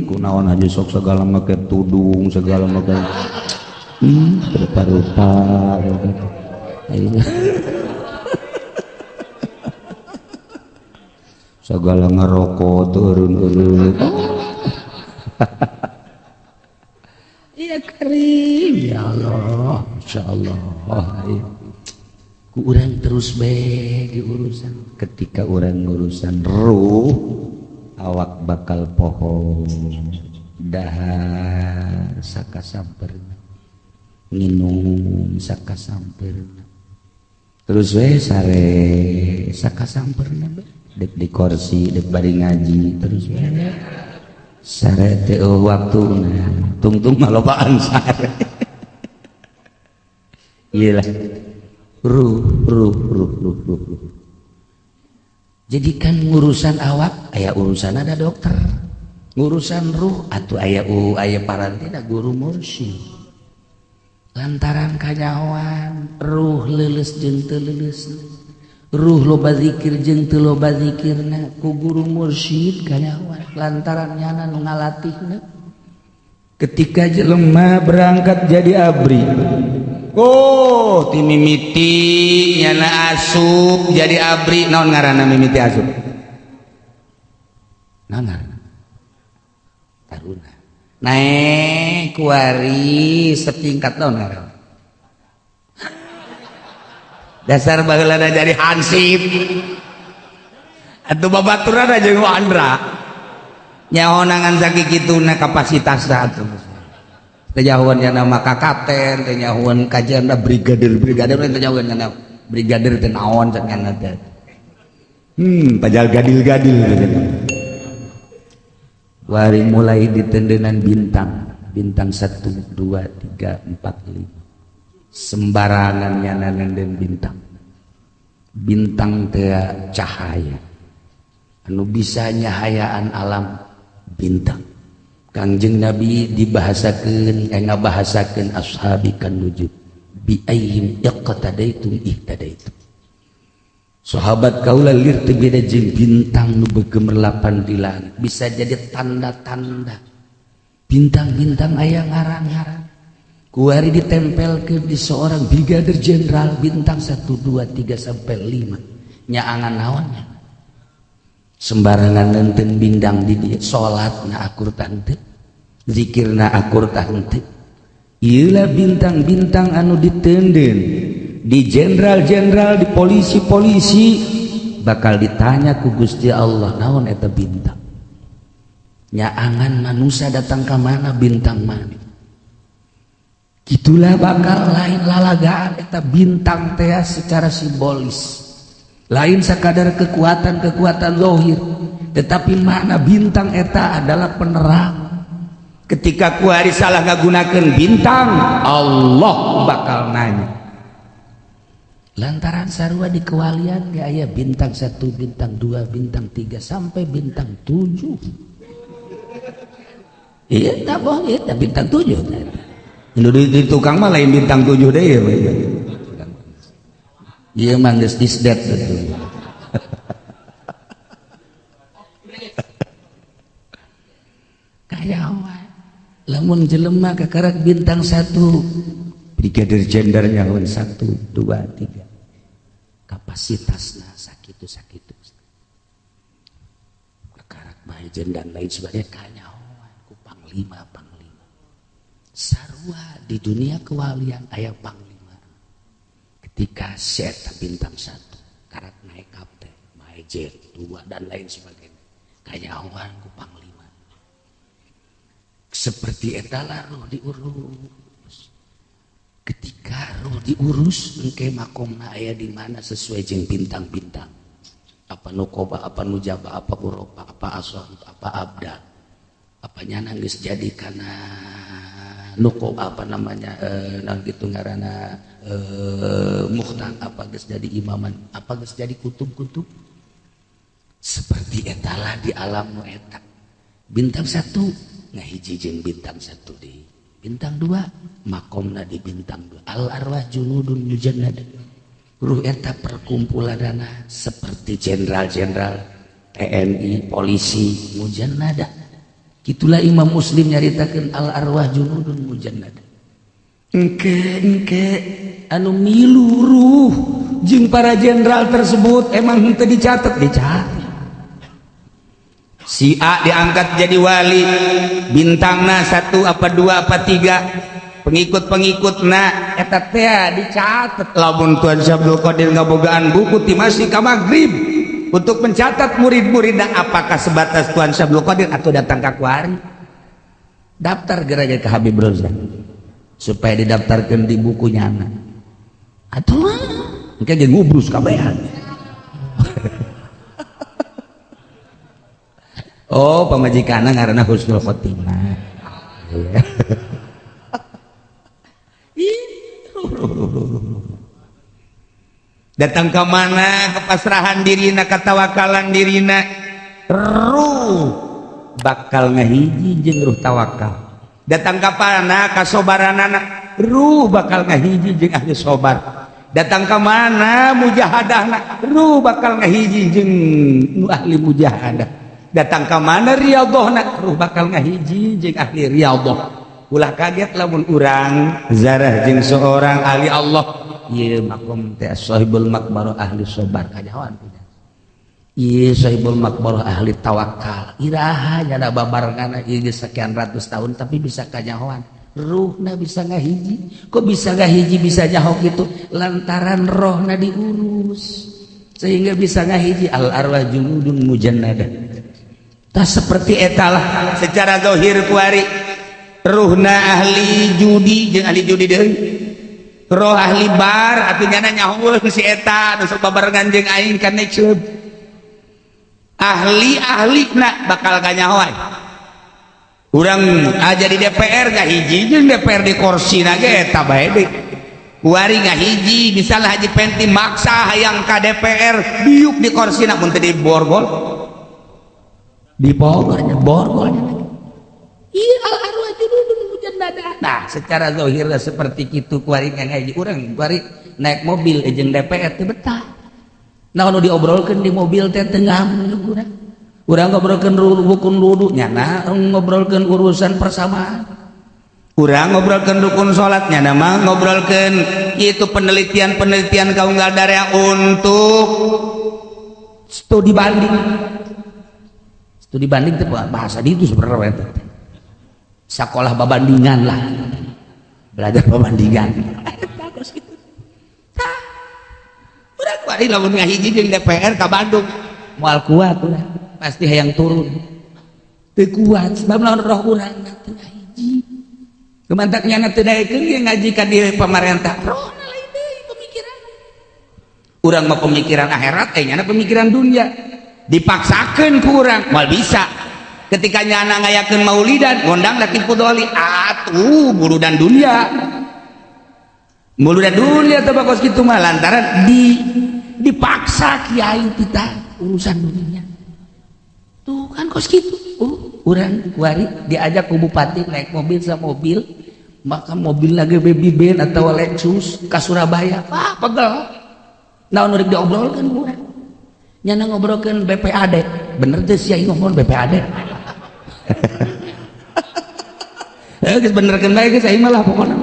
Kunaon haji sok segala make tudung, segala make rupa-rupa. Segala ngerokok turun-urun. Iya karim ya Allah, insyaallah. Ku urang terus bae di urusan. Ketika urang urusan ruh, awak bakal poho dahar sakasamperna, nginum sakasamperna, terus we sare sakasamperna bae. Dek di kursi, dek bari ngaji terus we sare teh waktuna tungtung malobaan sare. Iyalah ruh ruh ruh ruh ruh. Jadi kan ngurusan awak aya urusan ada dokter, ngurusan ruh atuh aya aya parantina guru mursyid. Lantaran kanyahoan ruh leuleus jeung teu leuleusna, ruh loba zikir jeung teu loba zikirna, ku guru mursyid kanyahoan lantaran nyana nu ngalatihna. Ketika jelema berangkat jadi abri, oh ti mimiti nyana asup jadi abri. Naon ngaranna mimiti asup? Naon ngaranna? Taruna. Naek kuari setingkat naon ngaranna? Dasar baheulana jadi hansip. Atuh babaturan jeung Andra. Nyahoangan sakikituna kapasitasna atuh. Teu nyahoan nya nama kakaten, teu nyahoan kajian brigadir, brigadir teu nyahoan nya brigadir teh naon cek nya teh. Pajal gadil-gadil gitu. Wari mulai ditendenan bintang, bintang 1 2 3 4 5. Sembarangan nyana nenden bintang. Bintang teh cahaya. Anu bisa nyahayaan alam bintang. Kangjeng Nabi dibahasakeun ngabahasakeun ashabi kan nujum bi ayyim iqtadaitum ihtadaitum. Sahabat kaula lir teu beda jeung bintang nu begemerlapan di langit, bisa jadi tanda-tanda. Bintang-bintang aya ngarang-ngarang. Kuari ditempelkeun di seorang brigadir jenderal bintang 1 2 3 sampai 5. Nyaangan naonnya? Sembarangan nenten bintang di dia, salat na akur tante, zikir na akur tante. Iyalah bintang-bintang anu ditenden di jenderal-jenderal, di polisi-polisi bakal ditanya ku Gusti Allah naon eta bintang. Nyaangan manusia datang ke mana bintang mana. Gitulah bakal lain lalagaan eta bintang teh secara simbolis. Lain sekadar kekuatan-kekuatan zahir, tetapi makna bintang eta adalah penerang. Ketika kuari salah ngagunakeun bintang, Allah bakal nanya. Lantaran sarua di kewalian ge aya bintang 1, bintang 2, bintang 3 sampai bintang 7. Iya, tak bohong, iya, bintang 7. Di tukang mah lain bintang 7 deh ya. Iya mah geus isdet betul. Kanyahoan lamun jelema kakarak bintang 1, brigadir jenderal, nyahoan 1, 2, 3, kapasitasna sakitu sakitu, kakarak mayjen dan lain sebagainya, kanyahoan ku panglima. Panglima sarua di dunia kewalian aya panglima. Ketika si bintang 1 karak naik kapten, mayjen 2, dan lain sebagainya, kanyahoan ku panglima. Seperti eta ruh diurus. Ketika ruh diurus, engke makomna aya di mana sesuai jeung bintang-bintang, apa nukoba, apa nujaba, apa uropa, apa asohib, apa abdal, apa nyana geus jadi kana nukoba, apa namanya, naon kitu ngaranna, mukhtar, apa geus jadi imaman, apa geus jadi kutub-kutub. Seperti etalah di alam nu eta bintang 1 ngahiji jeung bintang 1 di bintang 2, makomna di bintang 2. Al arwah junudun mujannad, ruh eta perkumpulanana seperti jenderal-jenderal TNI, polisi, mujannada. Itulah Imam Muslim nyaritakeun al arwah junudun mujannada. Engke engke anu milu ruh jeung para jenderal tersebut emang henteu dicatat? Dicatat. Si A diangkat jadi wali, bintangna 1 apa 2 apa 3, pengikut-pengikut na eta teh dicatat. Lamun Tuan Syabdul Qadir ngabogaan buku ti masih ka maghrib untuk mencatat murid-muridna, apakah sebatas Tuan Syabdul Qadir atau datang ka kuari daftar gara-gara ke Habib Rozak supaya didaftarkan di buku nyana atau mungkin dia ngubrus kabehan. Oh, pamajikanna ngaranna Husnul Khotimah. Datang ke mana kepasrahan dirina, ketawakalan dirina, ruh bakal ngahiji jeung ruh tawakal. Datang ke mana kasobaranana, ruh bakal ngahiji jeung ahli sobar. Datang ke mana mujahadahna, ruh bakal ngahiji jeung nu ahli mujahadah. Datang ke mana riyadhahna, ruh bakal ngahiji jeung ahli riyadhah. Ulah kaget lamun urang zarah jeung seorang ahli Allah, ieu makom teh sahibul makbarah ahli sabar, kanyahoan punya ieu sahibul makbarah ahli tawakal. Iraha nyana babarengana ieu geus sekian ratus tahun tapi bisa kanyahoan, ruhna bisa ngahiji. Kok bisa ngahiji, bisa nyaho kitu? Lantaran rohna diurus sehingga bisa ngahiji. Al arwah junudun mujannadah. Tah seperti etalah secara zahir kuari ruhna ahli judi jeung ahli judi deui, roh ahli bar atuh nyana nyaho si eta nu sok babarengan jeung aing ka next club. Ahli-ahli na bakal kanyahoan. Urang aja di DPR ngahiji jeung DPR di korsina ge eta bae deui. Kuari ngahiji misalnya Haji Penti maksa hayang ka DPR diuk di korsina, mun teu di borgol, di borgolnya, borgolnya lagi. Iya, al arwah junudun mujannada. Nah, secara zahirnya seperti itu kuari ngahiji. Urang kuari naik mobil jeung DPR teh betah. Nah, nu diobrolkeun di mobil teh teu ngambung urang. Urang ngobrolkeun rukun wudu, nyana ngobrolkeun urusan persamaan. Urang ngobrolkeun rukun salat, nyana mah ngobrolkeun itu penelitian-penelitian kaum darea untuk studi banding. Studi banding teh bahasa di itu sebenarnya teh. Sekolah babandingan lah. Belajar babandingan. Eta kos kitu. Tah. Urang kuari lamun ngahiji jeung DPR ka Bandung, moal kuat urang. Pasti hayang turun. Teu kuat sebab lamun roh urang teu ngahiji. Kemantak nyana teu daekeun ge ngaji ka di pamarentah. Rohna lain deui pemikiran. Urang mah pemikiran akhirat, nyana pemikiran dunia. Dipaksakeun ku urang moal bisa. Ketika nyana ngayakeun maulidan, ngondang laki pudoli, atuh buludan dunia. Buludan dunia teh bakos kitu mah lantaran dipaksa kiai kita urusan dunia. Tuh kan kos kitu. Urang kuari diajak ku bupati naik mobil sama mobil, maka mobil lagi baby ben atau Lexus ke Surabaya. Wah, pegel. Naon rek diobrolkeun urang? Nyana ngobrolkeun BPAD. Bener teh sia ngomong BPAD? Geus benerkeun bae geus aing mah lah pokona.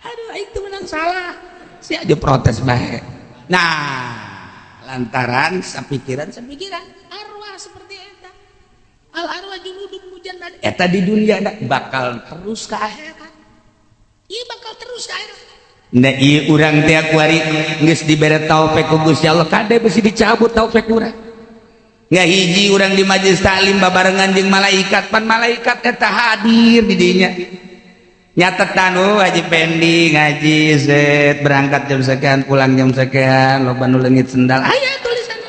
Aduh aing teu menang salah. Si aja protes bae. Nah, lantaran sapikiran arwah seperti eta. Al arwah junudun mujannad eta di dunia bakal terus ke akhirat. Ieu bakal terus ke akhirat. Nah ieu urang teh kuari geus dibere taufik ku Gusti Allah kade besi dicabut taufik urang. Ngahiji urang di majelis taklim babarengan jeung malaikat, pan malaikat eta hadir di dinya. Nyatetan oh Haji Pendi ngaji set berangkat jam sekian pulang jam sekian loba nu leungit sendal aya tulisan.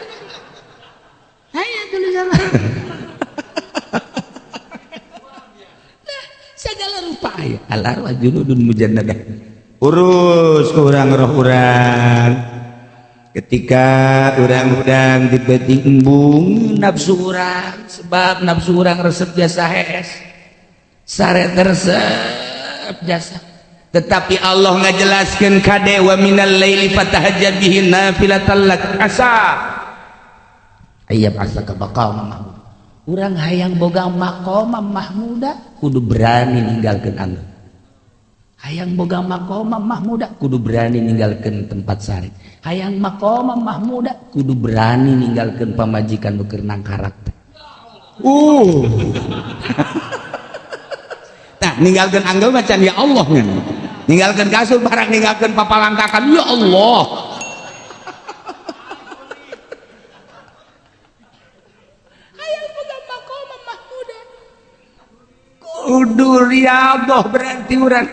Aya tulisan. Nah, segala rupa aya. Al arwah junudun mujannadah. Urus ku urang roh urang. Ketika urang-urang dibeti embung nafsu urang sebab nafsu urang resep jasa hees. Sare resep jasa. Tetapi Allah ngajelaskeun kade wa minal laili fatahajjad bihi nafilatan lak asa. Ayyab asaka maqam mahmud. Urang hayang boga maqam mahmuda kudu berani ninggalkeun Allah. Hayang boga maqam mahmuda kudu berani ninggalkeun tempat sare. Hayang maqam mahmuda kudu berani ninggalkeun pamajikan nu keur nangkarak. Nah, ninggalkeun anggel macan ya Allah ngan. Ninggalkeun kasur barang ninggalkeun papalangkakan ya Allah. Hayang boga maqam mahmuda kudu riyadhah berarti urang.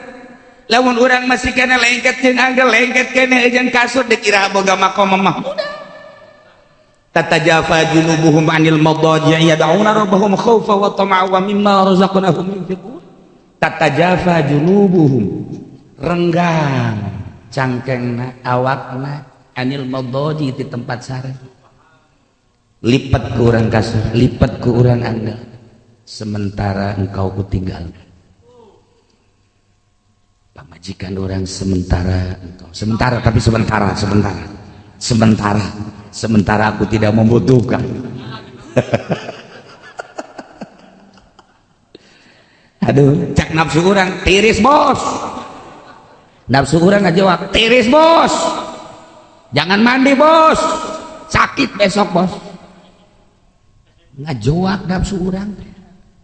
Lamun urang masih kena lengket jeung anggel lengket kena jeung kasur dikira boga maqam mahmuda. Tatajafa junubuhum anil madaji yad'una rabbahum khaufa wa tama'a wa mimma razaqnahum yunfiqun. Tatajafa junubuhum renggang cangkengna awakna anil madaji di tempat sare. Lipat ku urang kasur, lipat ku urang anggel. Sementara engkau kutinggalkan. Pamajikan orang sementara engkau sementara tapi sementara sementara sementara sementara aku tidak membutuhkan. Aduh cak nafsu orang tiris bos, nafsu orang ngajawab tiris bos, jangan mandi bos, sakit besok bos. Ngajawab nafsu orang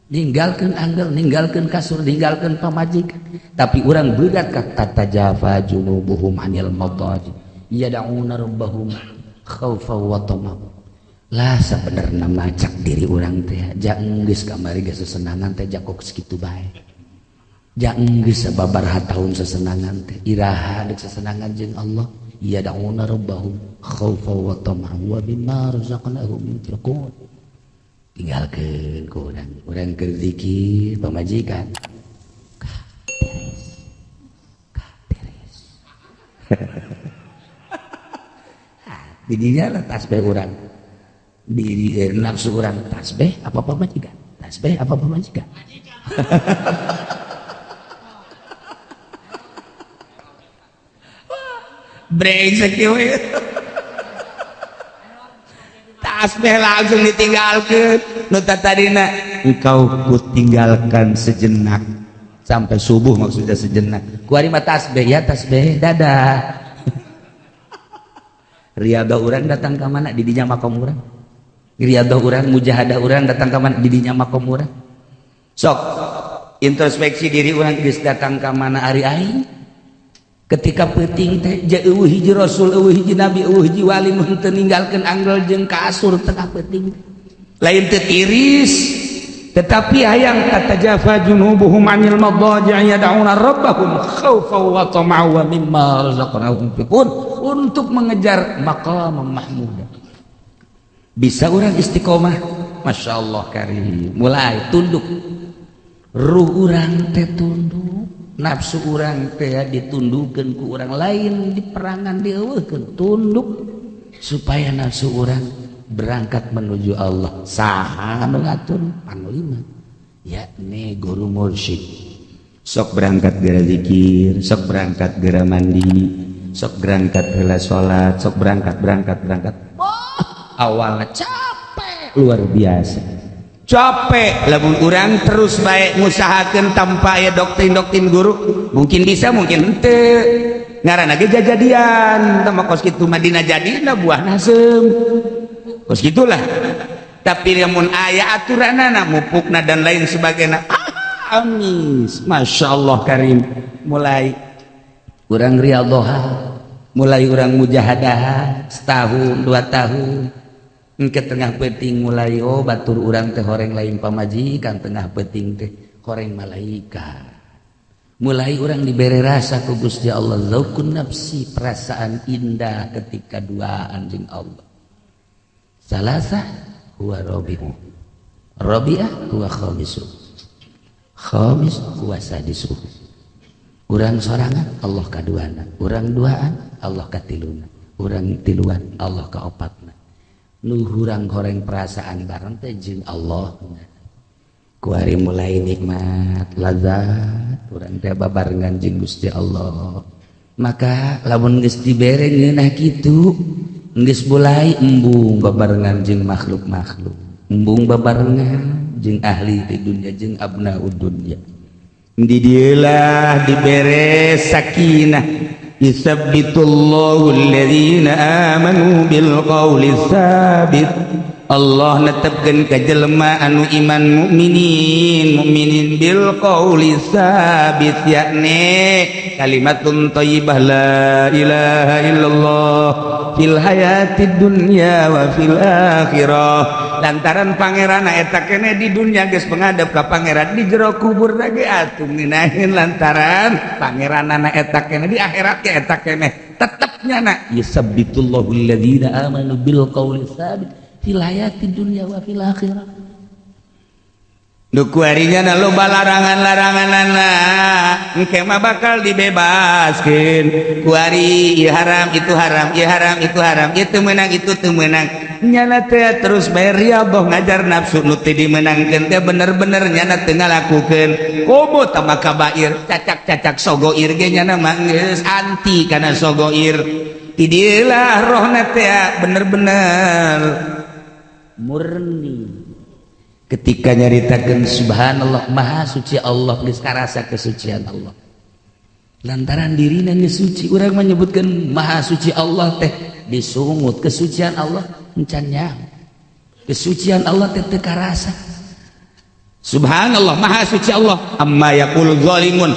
ninggalkan anggel, ninggalkan kasur, ninggalkan pamajikan. Tapi orang berat kata tajafa junubuhum anil madaji yad'una rabbahum khaufa wa tama. Lah sabenerna mah cak diri urang teh ja geus kamari geus sesenangan teh jakok sakitu bae. Ja geus sababaraha taun sesenangan teh iraha deuk sesenangan jeung Allah yad'una rabbahum khaufa wa tama wa mimma razaqnahum yunfiqun. Tinggalkeun ku urang, urang keur zikir pamajikan. Kah tiris. Kah tiris. Didinya lah tasbih urang. Di nafsu urang tasbih apa pamajikan? Tasbih apa pamajikan? Brengsek ieu. Tasbih langsung ditinggalkan. Nu tadina engkau kutinggalkan sejenak sampai subuh maksudnya sejenak. Kuari mah tasbih ya tasbih dadah. Riyadhah urang datang ka mana di dinya makom urang. Riyadhah urang mujahadah urang datang ka mana di dinya makom urang. Sok introspeksi diri urang geus datang ka mana ari aing. Ketika peuting teh eueuh hiji rasul, eueuh hiji nabi, eueuh hiji wali nu henteu ninggalkeun anggel jeung kasur tengah peuting. Lain teu tiris, tetapi hayang tatajafa junubuhum anil madaji yad'una rabbahum khaufa wa tama'a wa mimma razaqnahum yunfiqun untuk mengejar maqam mahmuda. Bisa orang istiqomah, Masya Allah karim. Mulai tunduk, ruh urang teh tunduk. Nafsu urang teh ditundukkeun ku urang lain di perangan dieuweuhkeun tunduk supaya nafsu urang berangkat menuju Allah. Saha nu ngatur? Panglima yakni guru mursyid. Sok berangkat geura zikir, sok berangkat geura mandi, sok berangkat heula salat, sok berangkat berangkat berangkat. Wah, awalnya capek luar biasa. Capek lamun urang terus baik ngusahakeun tanpa aya doktrin-doktrin guru. Mungkin bisa, mungkin henteu. Ngaranna ge jajadian tah mah, kos kitu mah dina jadina buah nasem, kos gitulah. Tapi lamun aya aturanana, mupukna dan lain sebagainya, ah, amis, Masya Allah karim. Mulai urang riyadhoh, mulai urang mujahadah setahun 2 tahun ke tengah peting mulai, oh, batur urang teh horeng lain pamajikan, tengah peting teh horeng malaikat. Mulai urang diberi rasa ku Gusti Allah, zaukun nafsi, perasaan indah ketika duaan jeung Allah. Salasah huwa rabi'u, rabi'ah huwa khamisu, khamis huwa sadisu. Urang sorangan, Allah kaduana. Urang duaan, Allah katiluna. Urang tiluan, Allah kaopatna. Nu hurang horeng perasaan bareng teh jeung Allah. Kuari mulai nikmat lazat urang teh babarengan jeung Gusti Allah. Maka lamun geus dibere ngeunah kitu, geus mulai embung babarengan jeung makhluk-makhluk, embung babarengan jeung ahli di dunia, jeung abnaud dunya. Di dieulah dibere sakinah. Yusabbitullahu alladhina amanu bil qawli sabit. Allah netepkeun ka jelema anu iman, mukminin mukminin, bil qawli sabit, yakni kalimatun thayyibah, la ilaha illallah, fil hayatid dunya wa fil akhirah. Lantaran pangeran eta kene di dunia geus menghadap ka pangeran, di jero kubur lagi atuh ngeunaheun lantaran pangeranana eta kene, di akhirat ge eta kene tetep nyana. Yusabbitullahu alladzina amanu bil qawli sabit fil hayatid dunya wa fil akhirah. Nu kuarinya na loba larangan-laranganana, engke mah bakal dibebaskeun. Kuari ieu haram, itu haram, ieu haram, itu haram, itu menang, itu teu meunang. Nyana teh terus bae riyadhah ngajar nafsu nu teu dimenangkeun teh, bener-bener nyana teu ngalakukeun. Komo tambah kabair, cacak-cacak sogoir ge nyana mah geus anti kana sogoir. Ti dieulah rohna teh bener-bener murni ketika nyaritakeun subhanallah, maha suci Allah, geus karasa kesucian Allah lantaran dirina geus suci. Urang menyebutkan maha suci Allah teh disungut kesucian Allah encan nyaho kesucian Allah teh teu karasa. Subhanallah, maha suci Allah amma yaqulu zalimun,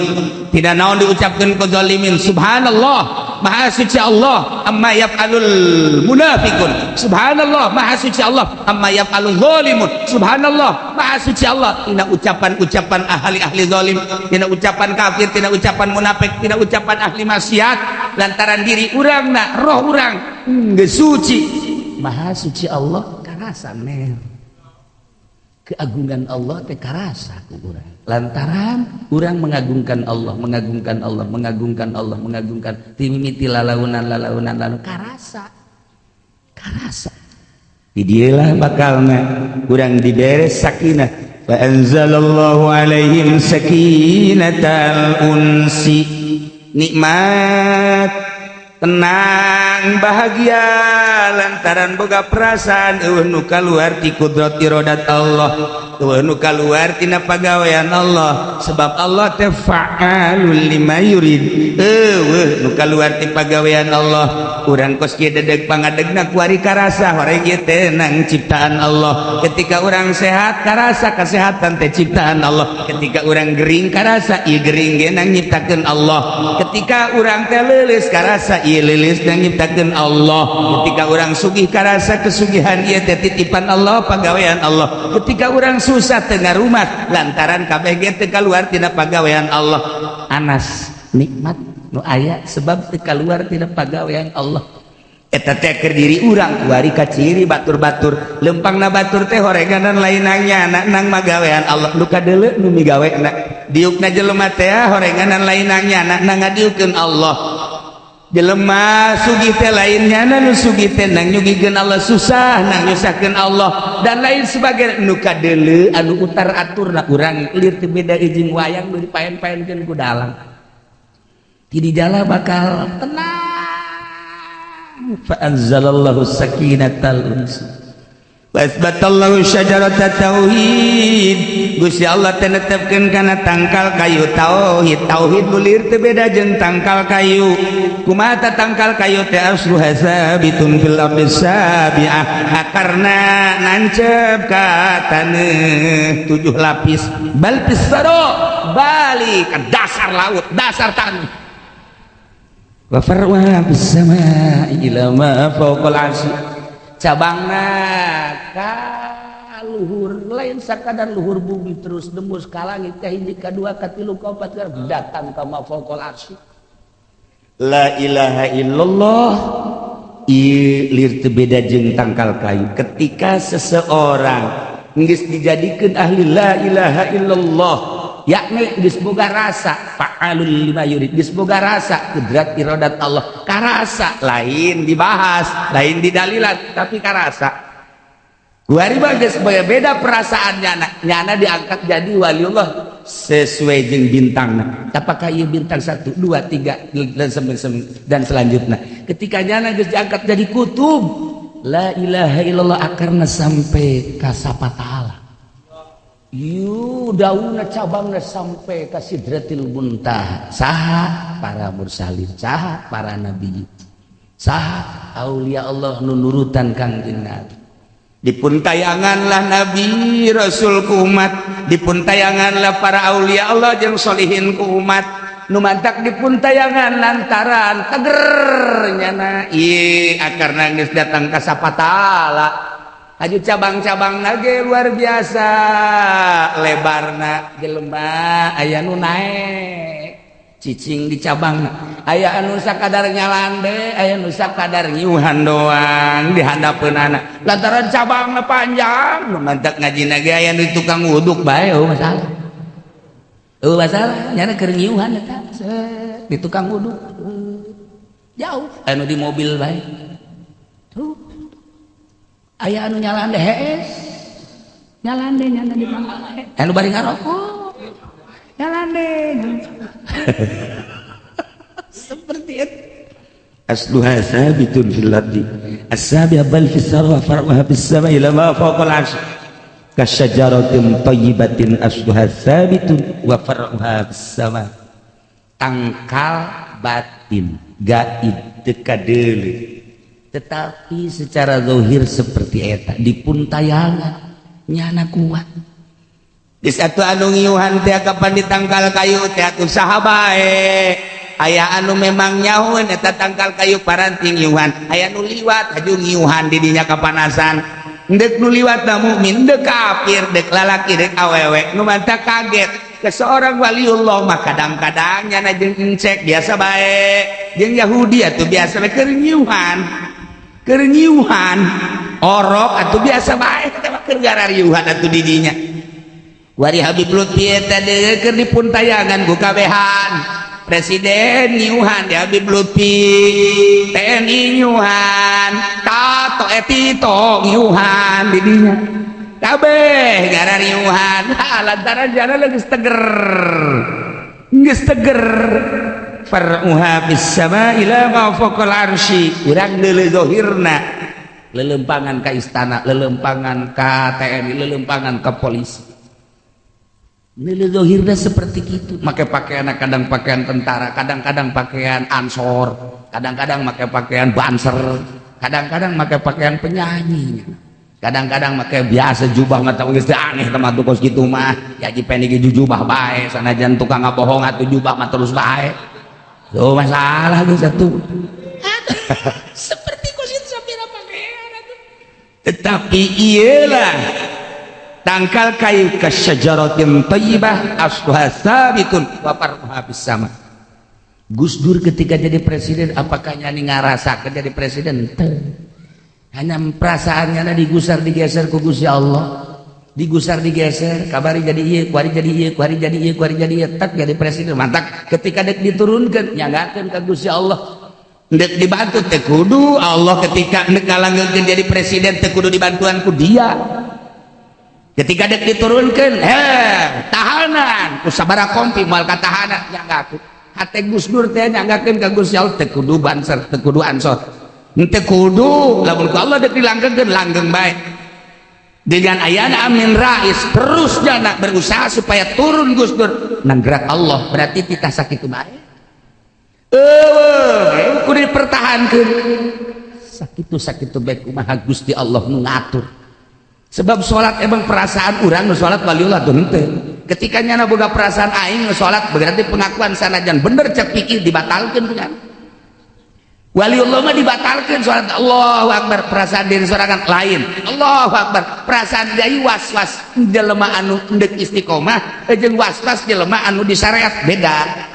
tidak naon diucapkeun ku zalimin. Subhanallah, maha suci Allah amma yaf'alul munafiqun. Subhanallah, maha suci Allah amma yaf'alul zalimun. Subhanallah, maha suci Allah tina ucapan-ucapan ahli-ahli zalim, tina ucapan kafir, tina ucapan munafik, tina ucapan ahli maksiat, lantaran diri urang na roh urang geus suci. Maha suci Allah karasa mer keagungan Allah teh karasa ku urang lantaran urang mengagungkan Allah, mengagungkan Allah, mengagungkan Allah, mengagungkan timimiti lalaunan lalaunan lalu karasa karasa. Di dialah bakalna urang dibere sakinah. Fa anzalallahu alaihim sakinatal unsi, nikmat, tenang, bahagia lantaran boga perasaan euweuh nu kaluar ti kudrat iradat Allah, euweuh nu kaluar tina pagawean Allah, sebab Allah teh fa'alul lima yurid. Euweuh nu kaluar ti pagawean Allah. Urang kos kieu dedeg pangadegna, kuari karasa horeng ieu teh nang ciptaan Allah. Ketika urang sehat, karasa kesehatan teh ciptaan Allah. Ketika urang gering, karasa ieu gering ge nang nyiptakeun Allah. Ketika urang teh leuleus, karasa ieu leuleus nang nyiptakeun Allah. Ketika urang sugih, karasa kesugihan ieu teh titipan Allah, pagawean Allah. Ketika urang susah, teu ngarumat lantaran kabeh ge teu kaluar tina pagawean Allah. Anas nikmat nu aya sebab teu kaluar tina pagawean Allah. Eta teh keur diri urang. Kuari ka ciri batur-batur, lempangna batur teh horeganan lain nyana nang magawean Allah, nu kadeuleu nu migawena. Diukna jelema teh horenganan lain nyana nang ngadiukeun Allah. Jelema sugih teh lain nyana nu sugih teh, nang nyugihkeun Allah. Susah, nang nyusahkeun Allah, dan lain sebagainya. Nu kadeuleu anu utar aturna, urang lir teu beda jeung wayang nu dipaen-paenkeun ku dalang. Ti dijala bakal tenang. Fa anzalallahu sakinatal unsi. Wasbatallahu syajarata tauhid. Gusti Allah teh netepkeun kana tangkal kayu tauhid. Tauhid bulir teu beda jeung tangkal kayu. Kumaha ta tangkal kayu teh? Asluha sabitun fil ardi sabi'ah, akarna nancep ka taneuh tujuh lapis, bal fis saro, balik ke dasar laut, dasar tanah, wa farwa fis samai ila ma fawqal arsy, cabangna ka luhur, lain sakadar luhur bumi, terus nembus ka langit ka hiji, ka dua, ka tilu, ka opat, datang ka ma fawqal arsy. La ilaha illallah ieu lir teu beda jeung tangkal kayu. Ketika seseorang geus dijadikeun ahli la ilaha illallah, yakni geus boga rasa fa'alul lima yurid, geus boga rasa kudrat iradat Allah, karasa, lain dibahas, lain didalilan, tapi karasa. Kuari mah geus beda perasaan nyana. Nyana diangkat jadi waliullah sesuai jeung bintangna. Apakah ieu bintang 1, 2, 3 dan dan selanjutnya. Ketika nyana geus diangkat jadi kutub, la ilaha illallah akarna sampai ka sapatala. Yu daunna, cabangna sampai ka sidratil muntaha. Saha para mursalin, saha para nabi, saha aulia Allah nu nurutan Kangjeng Nabi. Dipun tayanganlah nabi rasul ku umat, dipun tayanganlah para aulia Allah jeung solihin ku umat. Nu mantak dipun tayangan lantaran teger nyana ieu akarna geus datang ka sapatala. Aju cabang-cabang nage luar biasa lebarna. Jelema aya nu naek cicing di cabang, aya anu sakadar nyalande, aya nu sakadar nyiuhan doang di handapeunana lantaran cabangna panjang. Nu mantak ngaji nage aya nu tukang wuduk bae. Oh, masalah, oh, masalah nyana keur nyiuhan eta di tukang wuduk jauh, anu di mobil bae tuh aya anu nyalande hees, nyalande nyana di mana, anu bari ngarokok nyalande seperti itu. Asluha sabitun fil ardi as-sabi'a bal fis sarwa far'uha fis sama'i ila ma fawqal arsy kasyajaratin thayyibatin asluha sabitun wa far'uha fis sama. Tangkal batin gaib teu kadeuleu, tetapi secara zahir seperti eta dipun tayangan nyana kuat. Di satu anu ngiuhan teh kapan di tangkal kayu teh atuh saha bae. Aya anu memang nyahueun eta tangkal kayu paranti ngiuhan, aya nu liwat haju ngiuhan di dinya kapanasan. Deuk nu liwat na mukmin, deuk kafir, deuk lalaki, deuk awewe. Nu mantak kaget ke seorang waliullah mah kadang-kadang nyana jeung encek biasa bae, jeung Yahudi atuh biasa bae, keur nyiuhan, keur nyiuhan orok atuh biasa bae, teh mah keur garariuhan atuh di dinya. Wari Habib Lutfi eta deui keur dipun tayangan ku kabehan. Presiden nyiuhan di Habib Lutfi, TNI nyiuhan, Tato Etito nyiuhan di dinya, kabeh garariuhan lantaran jana geus teger, geus teger. Far'uha fis sama ila ma fawqal arsy. Urang deuleu zahirna lelempangan ka istana, lelempangan ka TNI, lelempangan ka polisi. Nilai zahirna seperti itu, make pakaian, kadang pakaian tentara, kadang-kadang pakaian ansor, kadang-kadang make pakaian banser, kadang-kadang make pakaian penyanyi, kadang-kadang make biasa jubah. Mata geus teu aneh teh mah kos kitu mah ya, jipen ge jubah bae, sanajan tukang ngabohong atuh jubah mah terus bae. Tuh masalah geus atuh seperti kos itu sapira pakaian atuh. Tetapi iyalah tangkal kayu kasyajaratin thayyibah asluha sabitun wa far'uha fis sama. Gus Dur ketika jadi presiden, apakah nyani ngarasakeun jadi presiden? Teu. Hanya perasaannya digusar digeser ku Gusti Allah, digusar digeser, kabari jadi ieu, kuari jadi ieu, kuari jadi ieu, kuari jadi ieu, tak jadi presiden. Mantak ketika dek diturunkeun, nyanggakeun ka Gusti Allah, dek dibantu teu kudu Allah. Ketika dek ngalanggengkeun jadi presiden teu kudu dibantuan ku dia. Ketika dek diturunkan, heh, tahanan ku sabaraha kompi moal katahanan. Nyanggakeun hate Gus Dur teh nyanggakeun ka Gusti Allah, teu kudu banser, teu kudu ansor, teu kudu. Lamun ku Allah dek dilanggengkeun, langgeng bae. Dengan ayana Amin Rais terus jana berusaha supaya turun Gus Dur nanggerak Allah, berarti titah sakitu bae. Eueuh, kudu dipertahankeun. Sakitu sakitu bae kumaha Gusti Allah nu ngatur. Sebab salat emang perasaan urang nu salat waliullah tuh henteu. Ketika nyana boga perasaan aing nu salat, berarti pengakuan sanajan bener cek pikir dibatalkeun punya. Waliullah mah dibatalkan salat. Allahu Akbar, perasaan diri sorangan lain. Allahu Akbar, perasaan deui was-was jelema anu endek istiqomah jeung was-was jelema anu di syariat beda.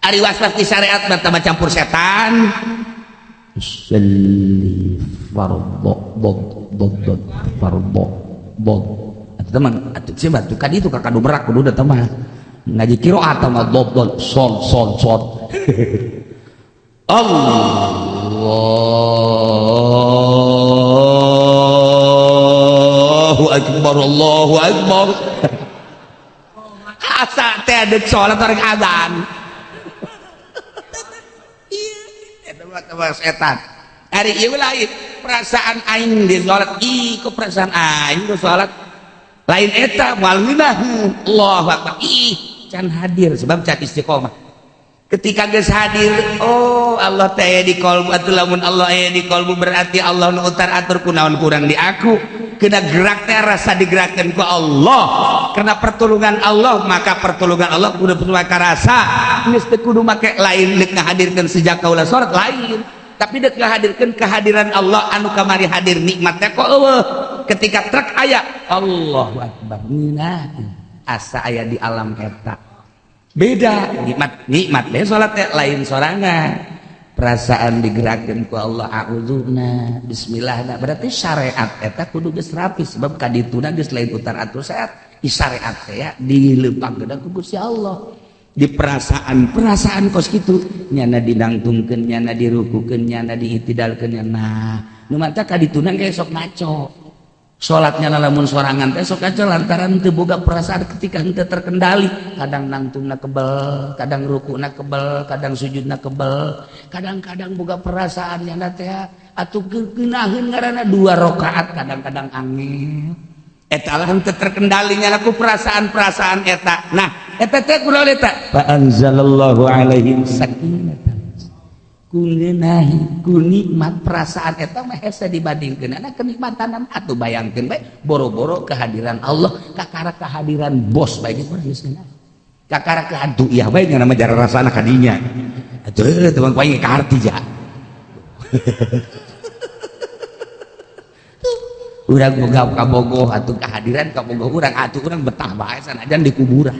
Ari was-was di syariat mah tambah campur setan. Usalli fardhu dod dod dod fardhu dod. Atuh teman, atuh sih batu kan itu kakak berak kudu da mah ngaji qiraat mah dod dod sol sol sol. Allahu akbar, Allahu akbar. Asa teh dek salat orang azan. Iya, eta mah setan. Ari ieu lain perasaan aing di salat, ih kok perasaan aing di salat lain eta moal ngeunah. Allahu akbar. Ih, can hadir sebab can istiqomah. Ketika geus hadir, oh Allah teh aya di kolbu. Atuh lamun Allah aya di kolbu, berarti Allah nu utar atur kunaon kurang di aku. Kena gerak teh rasa digerakkan ku Allah, karena pertolongan Allah, maka pertolongan Allah kudu kudu rasa geus teu kudu make lain deuk ngahadirkeun sejak kaula salat lain, tapi deuk ngahadirkeun kehadiran Allah anu kamari hadir nikmat teh kok eueuh. Ketika truk aya Allahu akbar, ngeunah asa aya di alam eta. Beda nikmat, nikmat deh salat teh lain sorangan, perasaan digerakkan ku Allah, a'udzuna bismillah. Berarti syariat eta kudu geus rapi, sebab kadituna geus lain utar atur syariat. Di syariat teh ya dilempangkeun ku Gusti Allah di perasaan perasaan kos kitu, nyana dinangtungkeun, nyana dirukukeun, nyana diitidalkeun. Nah, nu mata kadituna ge sok ngaco salatnya. Lamun sorangan teh sok ngaco lantaran teu boga perasaan. Ketika henteu terkendali, kadang nangtungna kebel, kadang rukuna kebel, kadang sujudna kebel, kadang-kadang boga perasaan nyana teh atuh geunaheun ngaranna dua rakaat, kadang-kadang angin eta lah henteu terkendali nyana ku perasaan-perasaan eta. Nah, eta teh kunaon eta? Fa anzalallahu alaihim sakinatan, ku ngeunahi ku nikmat perasaan eta mah hese dibandingkeun ana kenikmatan. Atuh bayangkeun bae boro-boro kehadiran Allah, kakara kehadiran bos bae geus geus ngeunah, kakara kehadu iya bae nya nama jara rasana kadinya atuh teman ku aing kaharti ja. Urang boga kabogoh atuh kehadiran kabogoh urang, atuh urang betah bae sanajan di kuburan.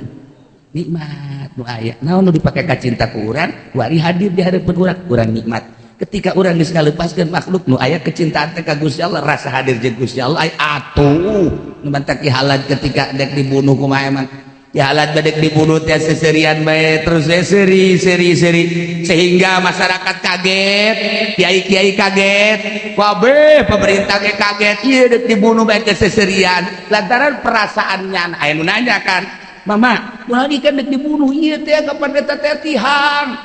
Nikmat nu aya naon nu dipake ka cinta ku urang wari hadir di hadapan urang, urang nikmat. Ketika urang geus ngalepaskeun makhluk, nu aya kecintaan teh ka Gusti Allah, rasa hadir jeung Gusti Allah. Ay atuh nu mantak halat ketika dek dibunuh kumaha emang ya halat badek dibunuh teh seserian bae terus seri seri seri sehingga masyarakat kaget, kiai-kiai kaget, kabeh pemerintah ge kaget, ieu dek dibunuh bae ke seserian lantaran perasaannya. Aya nu nanya kan, "Mama, kunaon kan dek dibunuh ieu teh kapan eta teh tihang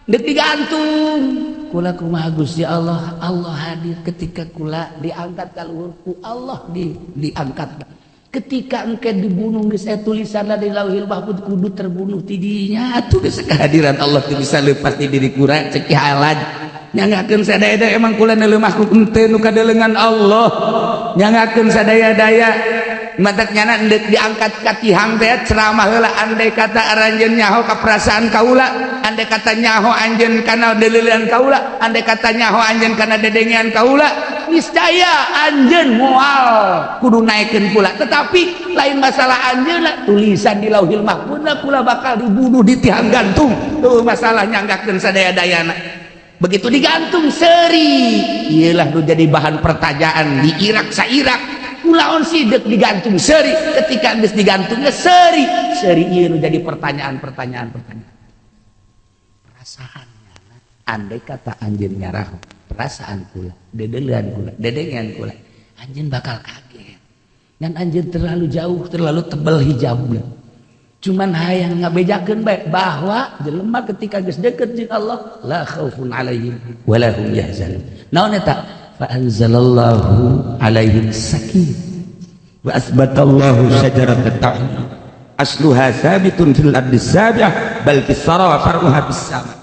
dek digantung?" Kula kumaha Gusti Allah, Allah hadir ketika kula diangkat ka luhur ku Allah diangkat. Ketika engke dibunuh geus aya tulisanna di Lauhil Mahfuz kudu terbunuh tidinya. Atuh geus kehadiran Allah teu bisa lepas di diri kurang. Cek halaj nyangakeun sadaya, emang kula neuleuh makhluk henteu nu kadelengan Allah nyangakeun sadaya-daya. Matak nyana endek diangkat ka tihang teh ceramah heula, andai kata aranjeun nyaho ka perasaan kaula, andai kata nyaho anjeun kana deuleuan kaula, andai kata nyaho anjeun kana dedengean kaula, niscaya anjeun moal kudu naikeun kula. Tetapi lain masalah anjeun, tulisan di Lauhil Mahfuz kula bakal dibunuh di tiang gantung tuh. Masalah nyanggakeun sadaya-dayana. Begitu digantung seri, iyalah nu jadi bahan pertanyaan di Irak sa Irak, kulaon sih dek digantung seri? Ketika geus digantungnya seri seri, ieu nu jadi pertanyaan pertanyaan pertanyaan perasaannya. Andai kata anjeun nyarah perasaan kula, dedelean kula, dedengean kula, anjeun bakal kaget dan anjeun terlalu jauh, terlalu tebal hijabnya. Cuman hayang ngabejakeun bae bahwa jelema ketika geus deket jeung Allah, la khaufun alaihim wala hum yahzanun. Naon eta? Fa anzalallahu alaihim sakinah. Wa asbatallahu syajarat tauhid asluha sabitun fil ardi sabi'ah bal fis sara wa far'uha fis sama.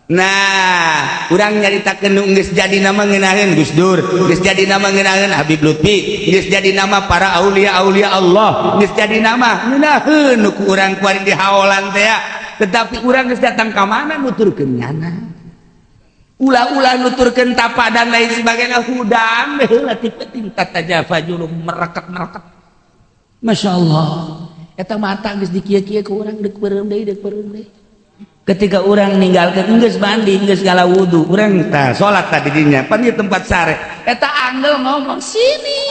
Nah, urang nyaritakeun nu geus jadi nama ngeunaheun Gus Dur, geus jadi nama ngeunaheun Habib Lutfi, geus jadi nama para aulia-aulia Allah, geus jadi nama ngeunaheun nu ku urang kuari di haolan teh ya. Tetapi urang geus datang ka mana nuturkeun nyana. Ulah-ulah nuturkeun tapa dan lain sebagainya, hudang heula ti penting tatajafa junub merekat-merekat. Masya Allah. Eta mata geus dikieu-kieu ku urang, deuk beureum deui, deuk beureum deui. Ketika orang ninggalkan, geus mandi, geus segala wudu, urang tah salat tadi dinya pan ieu tempat sare, eta anggel ngomong, "Sini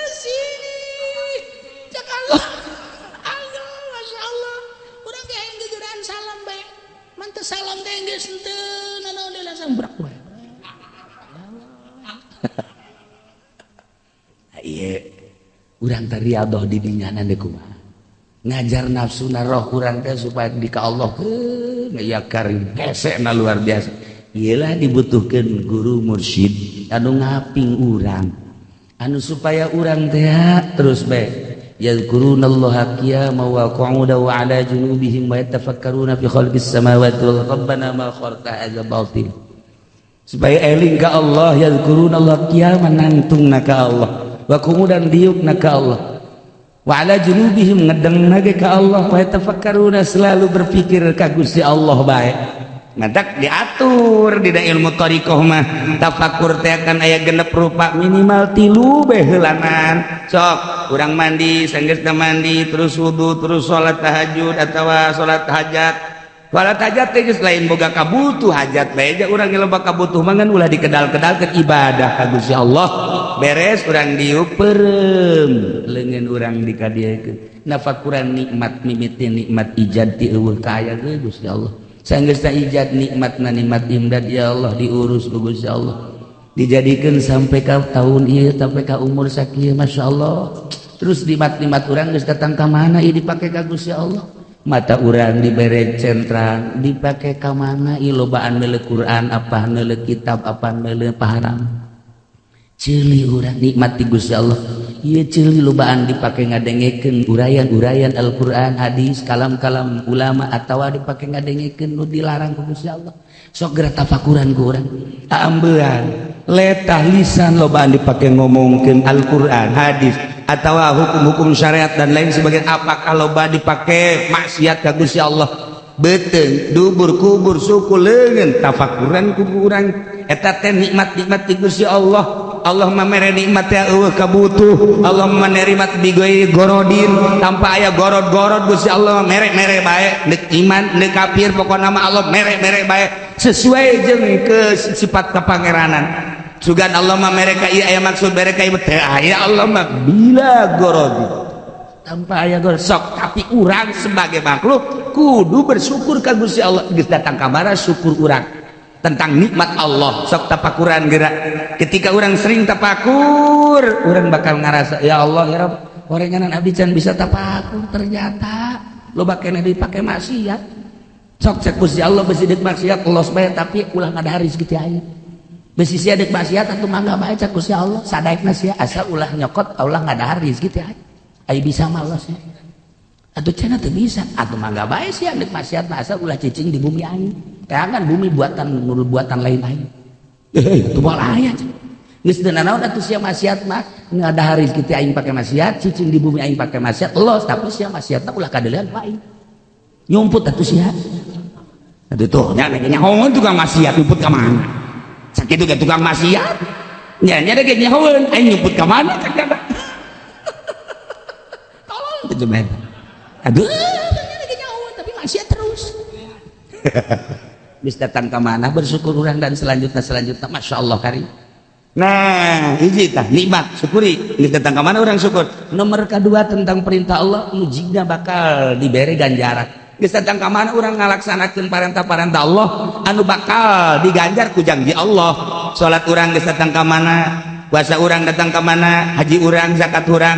sini," cak anggel anggel. Masya Allah, urang ge hayang gegeran salam bae, man teu salam teh geus henteu nanaon deui, langsung brak bae. Ieu urang teh riadoh di dinya deui, kumaha ngajar nafsu na roh urang teh supaya di ka Allah ya karim na luar biasa. Iyalah, dibutuhkan guru mursyid anu ngaping urang, anu supaya urang teh terus bae yadhkurunallaha qiyaman wa qu'udan wa ala junubihim wa yatafakkaruna fi khalqis samawati wal rabbana ma khalaqta hadza batil, supaya eling ka Allah. Yadhkurunallaha qiyaman, nangtungna ka Allah, wa qu'udan, diukna ka Allah, wa ala junubihim, ngedeng ge ka Allah, wa yatafakkaruna, selalu berpikir ka Gusti Allah bae. Matak diatur di ilmu thariqah mah tafakur teh akan aya genep rupa, minimal tilu bae heulanan. Sok urang mandi, sanggeusna mandi terus wudu, terus salat tahajud atawa salat hajat. Salat hajat teh geus lain boga kabutuh hajat bae ja, urang loba kabutuh mangan ulah dikedal-kedalkeun, ibadah ka Gusti Allah. Beres, urang diuk, peureum leungeun urang dikadieukeun, nafakuran nikmat, mimiti nikmat ijad ti eueuh ka aya ge Gusti Allah. Sanggeusna ijad nikmat na nikmat imdad, ya Allah, diurus ku Gusti Allah, dijadikeun sampai ka tahun ieu, sampai ka umur sakieu, Masya Allah. Terus nikmat-nikmat urang geus datang ka mana ieu dipake ka Gusti Allah. Mata urang dibere centra, dipake ka mana ieu? Lobaan meuleuh Quran, apa meuleuh kitab, apa meuleuh paharam. Ceuli urang nikmat di Gusti Allah ieu, ceuli lobaan dipake ngadengekeun uraian-uraian Al-Qur'an, hadis, kalam-kalam ulama, atawa dipake ngadengekeun nu dilarang ku Gusti Allah. Sok geura tafakuran ku urang. Ambean letah lisan lobaan dipake ngomongkeun Al-Qur'an, hadis, atawa hukum-hukum syariat dan lain sebagainya, apakah loba dipake maksiat ka Gusti Allah? Beuteung, dubur, kubur, suku, leungeun, tafakuran ku urang. Eta teh nikmat-nikmat ti Gusti Allah. Allah mere nikmat ya eueuh kabutuh. Allah menerima bighairi gorodin, tanpa aya gorod-gorod. Gusti Allah mere-mere bae, neuk iman neuk kafir, pokona mah Allah mere-mere bae sesuai jeung ke sifat kepangeranan. Sugan Allah mah mere ka ieu aya maksud, mere ka ieu teu aya. Allah mah bila gorodin, tanpa aya gorod. Sok, tapi urang sebagai makhluk kudu bersyukur ka Gusti Allah. Geus datang ka mana syukur urang tentang nikmat Allah? Sok tapakuran gerak. Ketika orang sering tapakur, orang bakal ngerasa, "Ya Allah, ya Rabb, orenganan abdi can bisa tapakur." Ternyata loba keneh dipake maksiat. Sok cek Gusti Allah, besi deuk maksiat los bae, tapi ulah ngadahar rezeki ti aing. Besi sia deuk maksiat atuh mangga bae, cek Gusti Allah, sadaekna sia, asal ulah nyokot, ulah ngadahar rezeki ti aing. Ai bisa mah los ya. Atuh cenah teu bisa, atuh mangga bae sia deuk maksiat mah, asal ulah cicing di bumi aing. Teangan bumi buatan buatan lain aing. Eh, itu moal aya. Geus teu nanaon atuh sia maksiat mah, ngadahar rezeki ti aing pake maksiat, cicing di bumi aing pake maksiat, los, tapi sia maksiatna ulah kadeulean ku aing. Nyumput atuh sia. Aduh tuh, nya nyahoeun tukang maksiat nyumput ka mana? Sakitu ge tukang maksiat. Nya nya ge nyahoeun aing nyumput ka mana cek eta. Tolong gitu men. Aduh, nya ge nyahoeun tapi maksiat terus. Bisa datang ke mana bersyukur orang dan selanjutnya selanjutnya, Masya Allah karim. Nah, hiji tah nikmat syukuri. Geus datang ke mana orang syukur. Nomor kedua, tentang perintah Allah nu jigna bakal diberi ganjaran. Geus datang ke mana orang ngalaksanakeun parentah-parentah Allah anu bakal diganjar ku janji Allah. Salat urang geus datang ke mana, puasa urang datang ke mana, haji urang, zakat urang.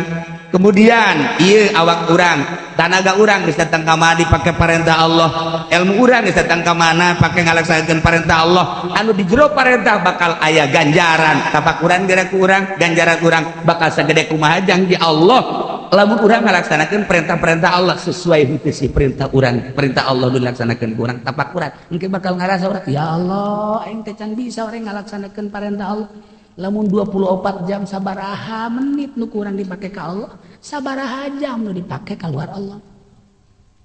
Kemudian ieu awak urang, tanaga urang geus datang ka mana dipake parentah Allah, ilmu urang geus datang ka mana pake ngalaksanakeun parentah Allah. Anu di jero parentah bakal aya ganjaran. Tafakuran geura ku urang, ganjaran urang bakal sagede kumaha janji Allah lamun urang ngalaksanakeun perintah-perintah Allah sesuai henteu si perintah urang, perintah Allah nu dilaksanakeun ku urang. Tafakuran engke bakal ngarasa urang, ya Allah, aing teh can bisa urang ngalaksanakeun parentah Allah. Lamun 24 jam sabaraha menit nu kurang dipake ka Allah, sabaraha jam nu dipake keluar Allah.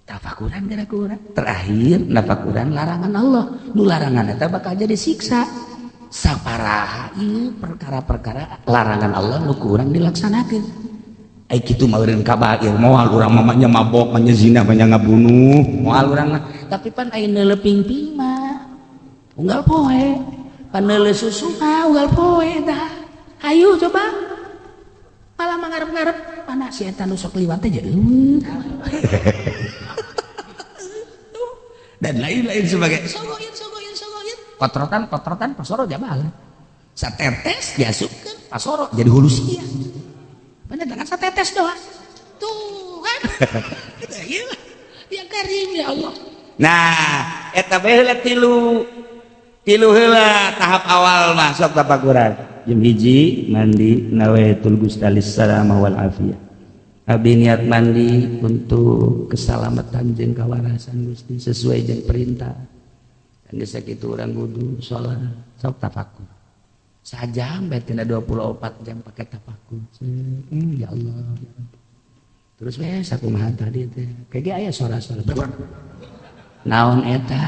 Tafakuran gara kurang. Terakhir nafakuran larangan Allah, nu larangan eta bakal jadi siksa. Saparaha ieu perkara-perkara larangan Allah nu kurang dilaksanakeun. Ai kitu mah eureun kabair, moal urang mah nya mabok, nya zina, nya ngabunuh, moal urang mah. Tapi pan aya neuleuh pingping mah unggal poe. Paneuleuh susu mah unggal poe dah. Ayo coba. Malah mangarep-ngarep mana si eta nu sok liwat teh eueuh. Dan lain-lain sebagai sogoin sogoin sogoin. Kotrotan kotrotan pasoro jabal. Satetes diasupkeun pasoro jadi hulu sia. Bener dengan satetes doang. Tuh kan. Ya karim ya Allah. Nah, eta bae heula tilu. Tilu heula tahap awal masuk tafakuran. Jam 1 mandi nawaitul gustalis salamah wal afiyah. Abdi niat mandi untuk keselamatan jeung kawarasan Gusti sesuai jeung perintah. Dan geus sakitu urang wudu salat sok tafakur. Sajam bae tina 24 jam pake tafakur. Ya Allah. Terus we sakumaha tadi teh. Kege aya sora-sora. Naon eta?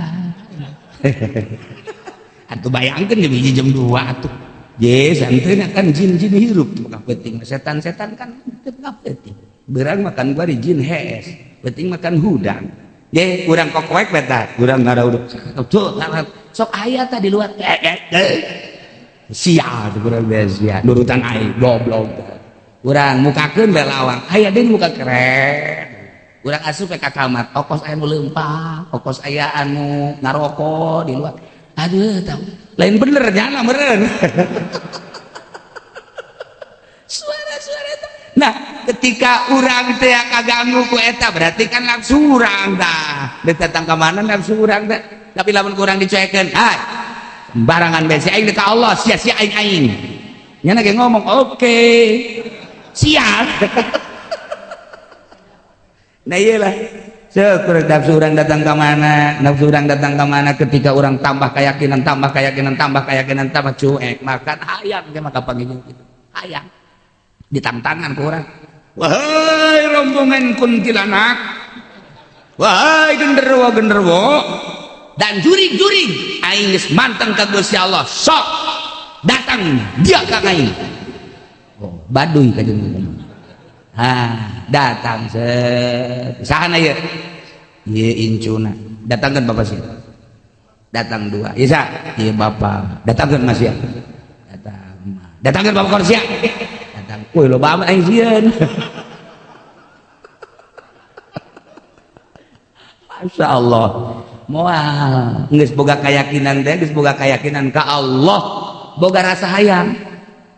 Atuh bayangkeun jam 1 jam 2 atuh. Je santeuna kan jin-jin hirup teu penting, setan-setan kan teu penting. Beurang makan gua di jin hees, penting makan hudang. Je urang kokoek beta, urang ngarauduk. Tuh sok aya tah di luar. Sia urang teh sia, nurutan aing goblok. Urang mukakeun bae lawang, aya deui muka keren. Urang asup ka kamar, okos aya nu leumpang, okos aya anu ngaroko di luar. Aduh, tahu. Lain bener nyala meureun. Suara-suara eta. Nah, ketika urang teh kaganggu ku eta berarti kan nafsu urang tah. Deuk datang ka mana nafsu urang teh. Tapi lamun ku urang dicuekeun, hai. Sembarangan bae si aing deuk ka Allah, sia-sia aing aing. Nya ge ngomong, oke. Siap. Nah iyalah. Syukur nafsu orang datang ke mana, nafsu orang datang ke mana ketika orang tambah keyakinan, tambah keyakinan, tambah keyakinan, tambah cuek, makan hayang dia maka panggil gitu. Hayang. Ditantangan ke orang. Wahai rombongan kuntilanak. Wahai genderuwo-genderuwo dan jurig-jurig aing geus manteng ka Gusti Allah. Sok datang dia ka aing. Oh, baduy ka jeung. Ah, datang set. Sahana ieu? Ieu incuna. Datangkeun bapak sia. Datang dua. Ieu sa? Ieu bapak. Datangkeun mas sia. Datang. Datangkeun bapak kor sia. Datang. Woi loba amat aing sieun. Masya Allah. Moal geus boga keyakinan teh, geus boga keyakinan ka Allah, boga rasa hayang.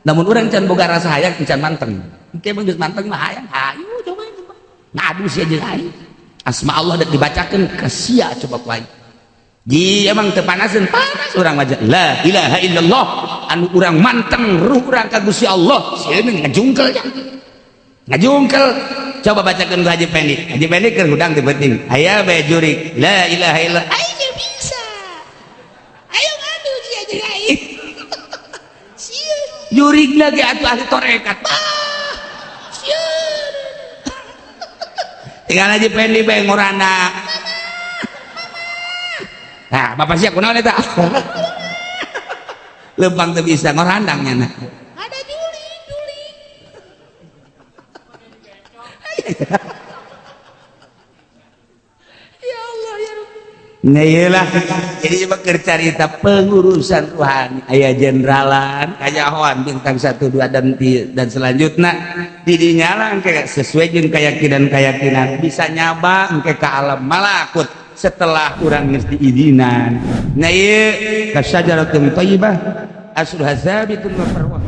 Namun urang can boga rasa hayang can manteng. Engke mah geus manteng mah hayang, hayu coba coba. Ngadu sia jeung aing. Asma Allah dek dibacakeun ka sia coba ku aing. Ji emang teu panaseun, panas urang mah. La ilaha illallah. Anu urang manteng ruh urang ka Gusti Allah, sieun ngajungkel nya. Ngajungkel. Coba bacakeun ku Haji Pendi. Haji Pendi keur hudang teu penting. Aya bae jurig. La ilaha illallah. Aing ge bisa. Ayo ngadu sia jeung aing. Sieun. Jurigna ge atuh ahli tarekat. Tinggal aja Pendi bae ngorana. Nah, bapak sia kunaon eta? Lempang teu bisa ngorandang nya. Ada juli, juli. Ya Allah ya Rabbi. Nah iyalah. Jadi coba keur carita pengurusan rohani aya jeneralan, kajahoan bintang 1 2 dan selanjutnya didinya lah engke sesuai jeung keyakinan-keyakinan bisa nyaba engke ka alam malakut setelah urang geus diizinan. Nah ieu kasyajaratun thayyibah asluha tsabitun wa farwa.